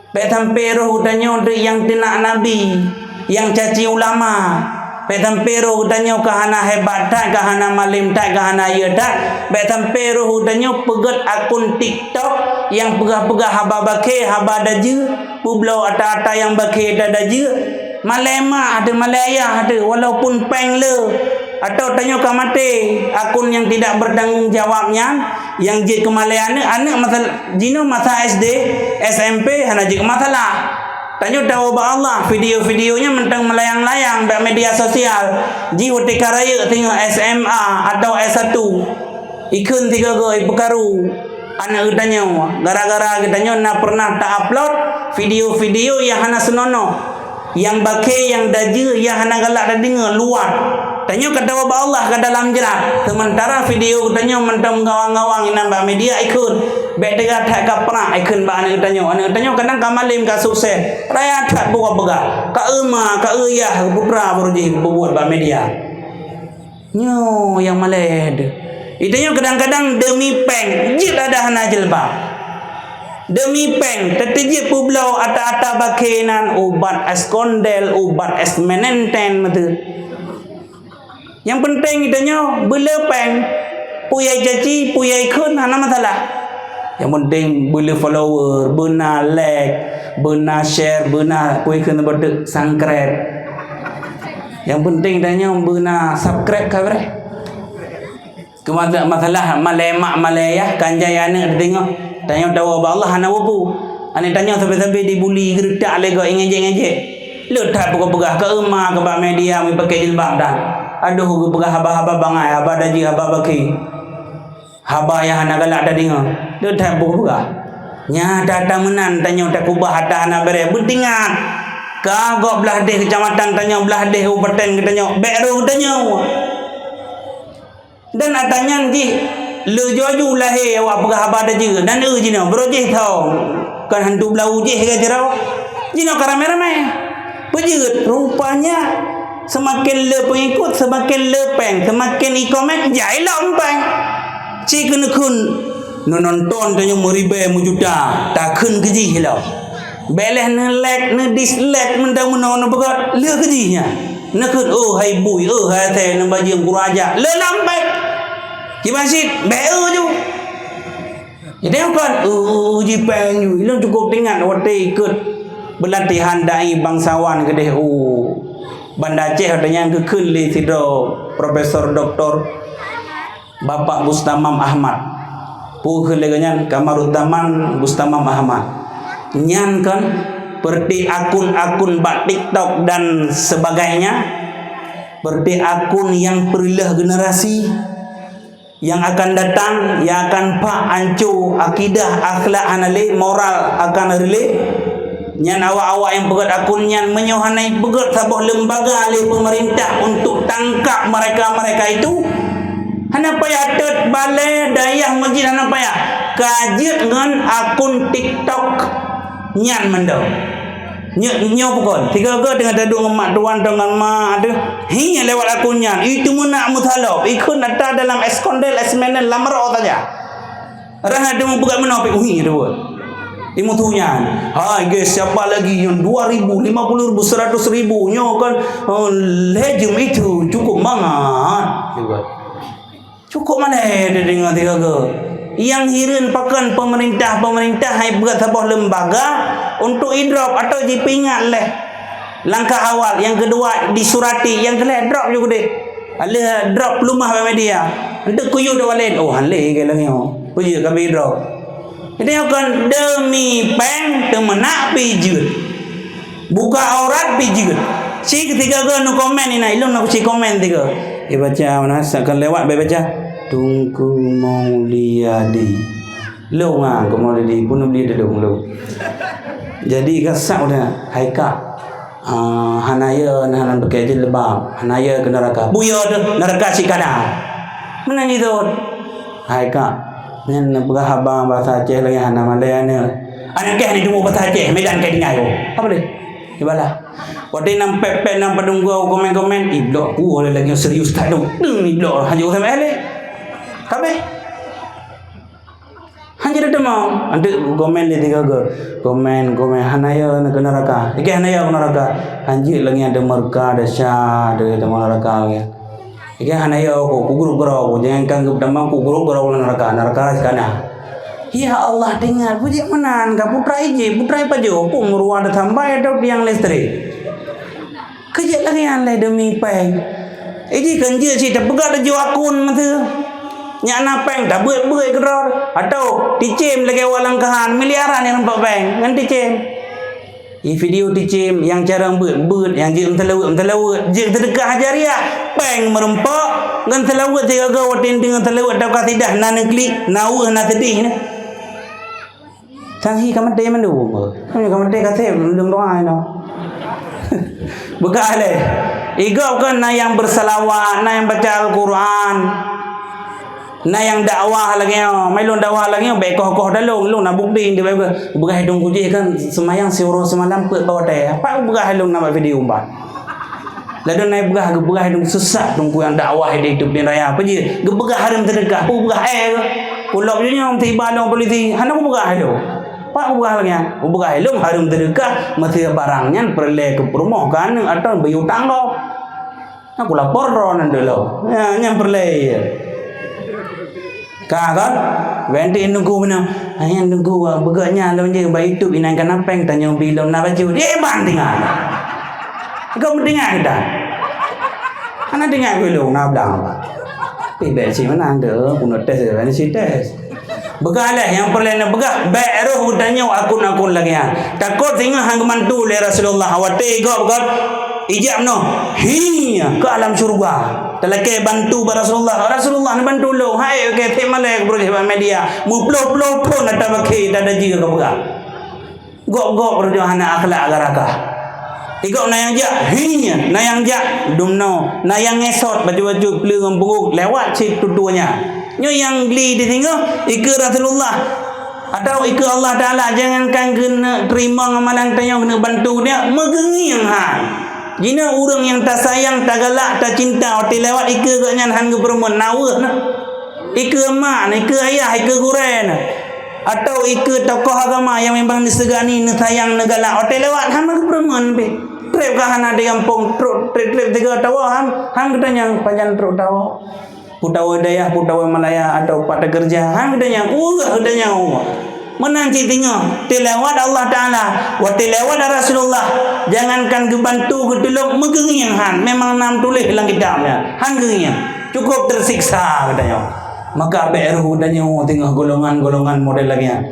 Bék sampai roh geutanyoe deuek nyang teunak nabi, nyang caci ulama. Bék sampai roh geutanyoe ka hana hebat that, ka hana malem that, ka hana yeu that. Bék sampai roh geutanyoe peugét akun TikTok nyang peugah-peugah haba bakée, haba dajeu, peubloe ata-ata nyang bakée dan dajeu. Malée mak teuh, malée ayah teuh, walaupun péng le, atau tanyoe ka maté, akun nyang tidak bertanggung jawab nyan, nyang jeuet keu malée aneuëk, aneuëk masa jinoe masa S D, S M P hana jeuet keu masalah. Tanyoe tawoe bak Allah, video-video nyan mantong meulayang-layang bak media sosial. Jih watée ka rayeuk singoh S M A atau S satu. Ikheun sigoe-goe ipeukaru aneuëk geutanyoe. Gara-gara geutanyoe na pernah ta-upload video-video nyang hana seunonoh. Nyang bakée, nyang dajeu, nyang hana galak tadeungoe, luwat. Tanyoe ka tawoe bak Allah ka dalam jrat. Sementara video geutanyoe mantong gawang-gawang inan bak media ikheun. Bék teuga that ka prak ikheun bak aneuëk geutanyoe. Aneuëk geutanyoe kadang ka malem ka sukses. Raya that buka peugah. Ka eu ma, ka eu yah, putra baru jih peubuet bak media. Nyoe nyang malée deuh. Geutanyoe kadang-kadang demi péng, jeuet adak hana jilbab. Demi péng, teuteujeuet peubloe ata-ata bakée nan, ubat eskondel, ubat esmenenten meuteue. Nyang peunteng geutanyoe beule péng, peue nyang caci, peue nyang ikheun, hana masalah. Nyang peunteng beule follower, beuna like, beuna share, beuna peue ikheun, beuna subscribe. Nyang peunteng tanyoe beuna subscribe ka beureh. Keu masa-, masalah malée mak malée yah, kan jai aneuëk teudeungoe. Tanyoe tawoe bak Allah hana peue-peue. Aneuëk tanyoe sabe-sabe dibuli, geureutak lé gob, ingejek-ngejek. Le that peugah-peugah, ka eu ma ka bak media meupaké jilbab dan. Adoh, geupeugah haba-haba bangai, haba dajih, haba bakée. Haba nyang hana galak tadeungoe. Le that peugah-peugah. Nyata-nyata meunan tanyoe takubah ata hana beureh. Beutingat, ka gob blah deh keucamatan tanyoe, blah deh kabupaten geutanyoe, bék roh tanyoe. Dan ata nyan jih leuju-laju lahé awak peugah haba dajih dan eu jinoe, bro jih thong. Kan hantu blau jih ka sidroe. Jinoe ka ramé-ramé. Peujeuet, rupanya seumaken le peungikut, seumaken le péng, seumaken i komen, jai lom péng. Ci keuneukheun, neunonton tanyoe meuribée meujuta, takheun keu jih lom. Bék lheueh neu-like, neu-dislike, meuntang meunoe neupeugah, lheueh keu jih nyan. Neukheun, "Oh, hai bui, oh, hai asée, neubajeueng kurang aja." Le lom péng. Kiban cit, bék eu ju. Jadi kan, uh, jipeng ju. Ilôn cukup teuingat watèe ikot peulatihan dai bangsawan keudeh u Banda Aceh, watèe nyan geukheun lé sidroe Profesor Doktor Bapak Bustamam Ahmad. Peue kheun lé geuh nyan? Kamaruzzaman Bustamam Ahmad. Nyan kan, berarti akun-akun bak TikTok dan sebagainya, berarti akun nyang peureuloh generasi nyang akan datang, nyang akan phak anco akidah, akhlak hana lé, moral akan reulée. Nyan awak-awak nyang peugét akun nyan meunyoe hana peugét saboh lembaga lé peumeurintah untuk tangkap mereka-mereka itu, hana payah tot balée, dayah, masjid, hana payah. Ka jeuet ngon akun TikTok nyan mantong. Nyo-, nyoe pukon. Tiga-tiga teungoh taduek ngon mak tuan, teungoh ngon mak teuh. Hi, lewat akun nyan. Itu meunak meusalop. Ikheun ata dalam eskondel, esmenen, lam ro saja. Rah ada meupeugah meunoe, pi uhi tu. Imutu nyan. Hai, guys, siapa lagi yang dua ribu, lima puluh ribu, seratus ribu? Nyoe kan, oh, legend itu. Cukup mangat. Cukup. Cukôp malèe teudeungö tiga-tiga. Nyang hireuen pakon peumeurintah-peumeurintah hai buet saboh lembaga untuk idrop atau jipeuingat lé langkah awal, nyang keudua disurati, nyang keulhèe drop ju keudeh. Alèh drop peulumah bak media. Enteuk kuyue dua laén. Oh, han lé keu lagèe nyoe. Peue jeuet ka idrop. Jadi, nyoe kon demi péng teumeunak pih jeuet. Buka aurat pih jeuet. Ci tiga-tiga neukomen inan, ilôn na ci komen tiga. Ibaca mana, sakan lewat bèk baca. Teungku Mauliadi. Lôn ah, Teungku Mauliadi, pun beli dulu lôn. Jadi, ka sak udah, hai kak. Ah, hana ya, hana pakai jilbab, hana ya ke neraka. Buya tu, neraka si kada. Mana ni tu? Hai kak, nyan peugah haba bahasa Aceh lagi hana malèe ni. Aneuk kèe ni tunggu bahasa Aceh, Medan ka tinggai tu. Apa boleh? Ibalah. Watèe nang pèt-pèt nang padum gua komen-komen, ih, blok ku lagi serius tak tu. Deng ni blok, hanya usah malèe. Kabeh. Hana jeuet teuma. Anteuk komen lé tiga-tiga. Komen, komen. Hana ya keu neraka. Ikei hana ya keu neraka. Hanjeuet lagèe ada murka, ada sya, ada teuma neraka lagèe. Ikei hana ya ku, ku grup-grup ku. Jangankan ku tamong, ku grup-grup ku neraka. Neraka rasa kana. Ya Allah, teuingat. Peue jeuet meunan ka putra Ijip, putra Ipajoh. Ku meuruwa ada sampai ada tiang listrik. Keujeuet lagèe nyan lé demi péng. Iji kan jeuet cit tapeugah tujoh akun meuteue. Nyak na péng tabeuet-beuet keudroe. Atau ticém lagèe awak langkahan miliaran nyang nampak péng ngon ticém. Di video ticém nyang carông beuet-beuet, nyang jeuet meuseulaweuet-meuseulaweuet, jeuet seudeukah jariah, péng meurumpok ngon seulaweuet sigoe-goe watèe deungon seulaweuet atau kasidah na neuklik, na weueh na seudeh nyan. Sang hi ka maté mandum. Ka maté ka sép mandum doa inoe. Beugah lé. Igob kan na nyang beusalawat, na nyang baca Al-Quran, na nyang dakwah lagèe nyoe. Mai lôn dakwah lagèe nyoe, bèk koh-koh dalong. Lôn na bukti, beugah hidong kujih kan seumayang siuroe seumalam peuet bak watèe. Pat beugah lôn na bak video umpat. Ladôm na beugah, geubeugah dong susah dong kuyang dakwah di Tubin Raya. Apa jih? Geubeugah hareuem seudeukah. Peue beugah, eh, ke? Ulok je nyoe tiba lom polisi. Hana kubeugah lom. Pak kubeugah lagèe nyan. Kubeugah lom hareuem seudeukah, meusti barang nyan peureulèe keu peurumoh keu aneuk atau beu utang lom. Aku lapor droe nan dulu. Ya, nyan peureulèe. Ka kan? Bèk teungku meunan. Hai teungku, beugöt nyan lôn jeuet bak YouTube inan kana péng tanyong bilom na bacut. Dia ban tinggal. Kau mendengar kita. Anak dengar dulu na blang apa? Tapi bèk si meunan tu, kena tes dia, ni si tes. Beugah lé nyang peureulèe na beugah, bèk roh geutanyoe akun-akun lagèe nyan. Takot singoh han geumantu lé Rasulullah. Watèe gob-gob ijak noh, hi, ke alam syurga. Talakèe bantu bak Rasulullah. Rasulullah neubantu lôn. Hai, oke, tém malèe keu bak media. Meuploh-ploh phon ata bakèe tada jih ka peugah. Gob-gob roh nyoe hana akhlak garakah. Igob na nyang jak, hi, na nyang jak, dumnoe. Na nyang ngesot baju-baju peuleueng ngon punggong lewat cit tutoe nyan. Nyoe nyang gli di singoh, ikeue Rasulullah. Atau ikeue Allah Taala, jangankan keuneuk teurimong amalan tanyoe, keuneuk bantu nyan, meugeungieng han. Jinoe ureueng nyang tasayang, tagalak, tacinta, watèe lewat ikeue geuh nyan han geupeureumeun, na weueh na. Ikeue mak na, ikeue ayah, ikeue gurèe na. Atau ikeue tokoh agama nyang memang neusegani, neusayang, neugalak, watèe lewat han geupeureumeun pih. Trép ka hana di gampông, trok trép-trép tiga tawa han, han geutanyong pajan trok tawa. Pegawai dayah, pegawai Malaya atau pat teukeureuja, han geutanyoe, ureuëng geutanyoe. Meunan cit teungoh, tilawat Allah Ta'ala, wa tilawat Rasulullah, jangankan geubantu geutulông, meugeungieng han, memang na meutuléh lam kitab nyan, han geungieng, cukup teusiksa geutanyoe. Maka bék reuh geutanyoe teungoh golongan-golongan model lagée nyan.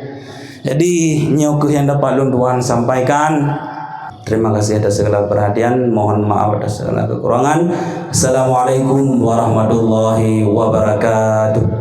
Jadi, nyoe keuh nyang dapat lôn tuan sampaikan. Terima kasih atas segala perhatian, mohon maaf atas segala kekurangan. Assalamualaikum warahmatullahi wabarakatuh.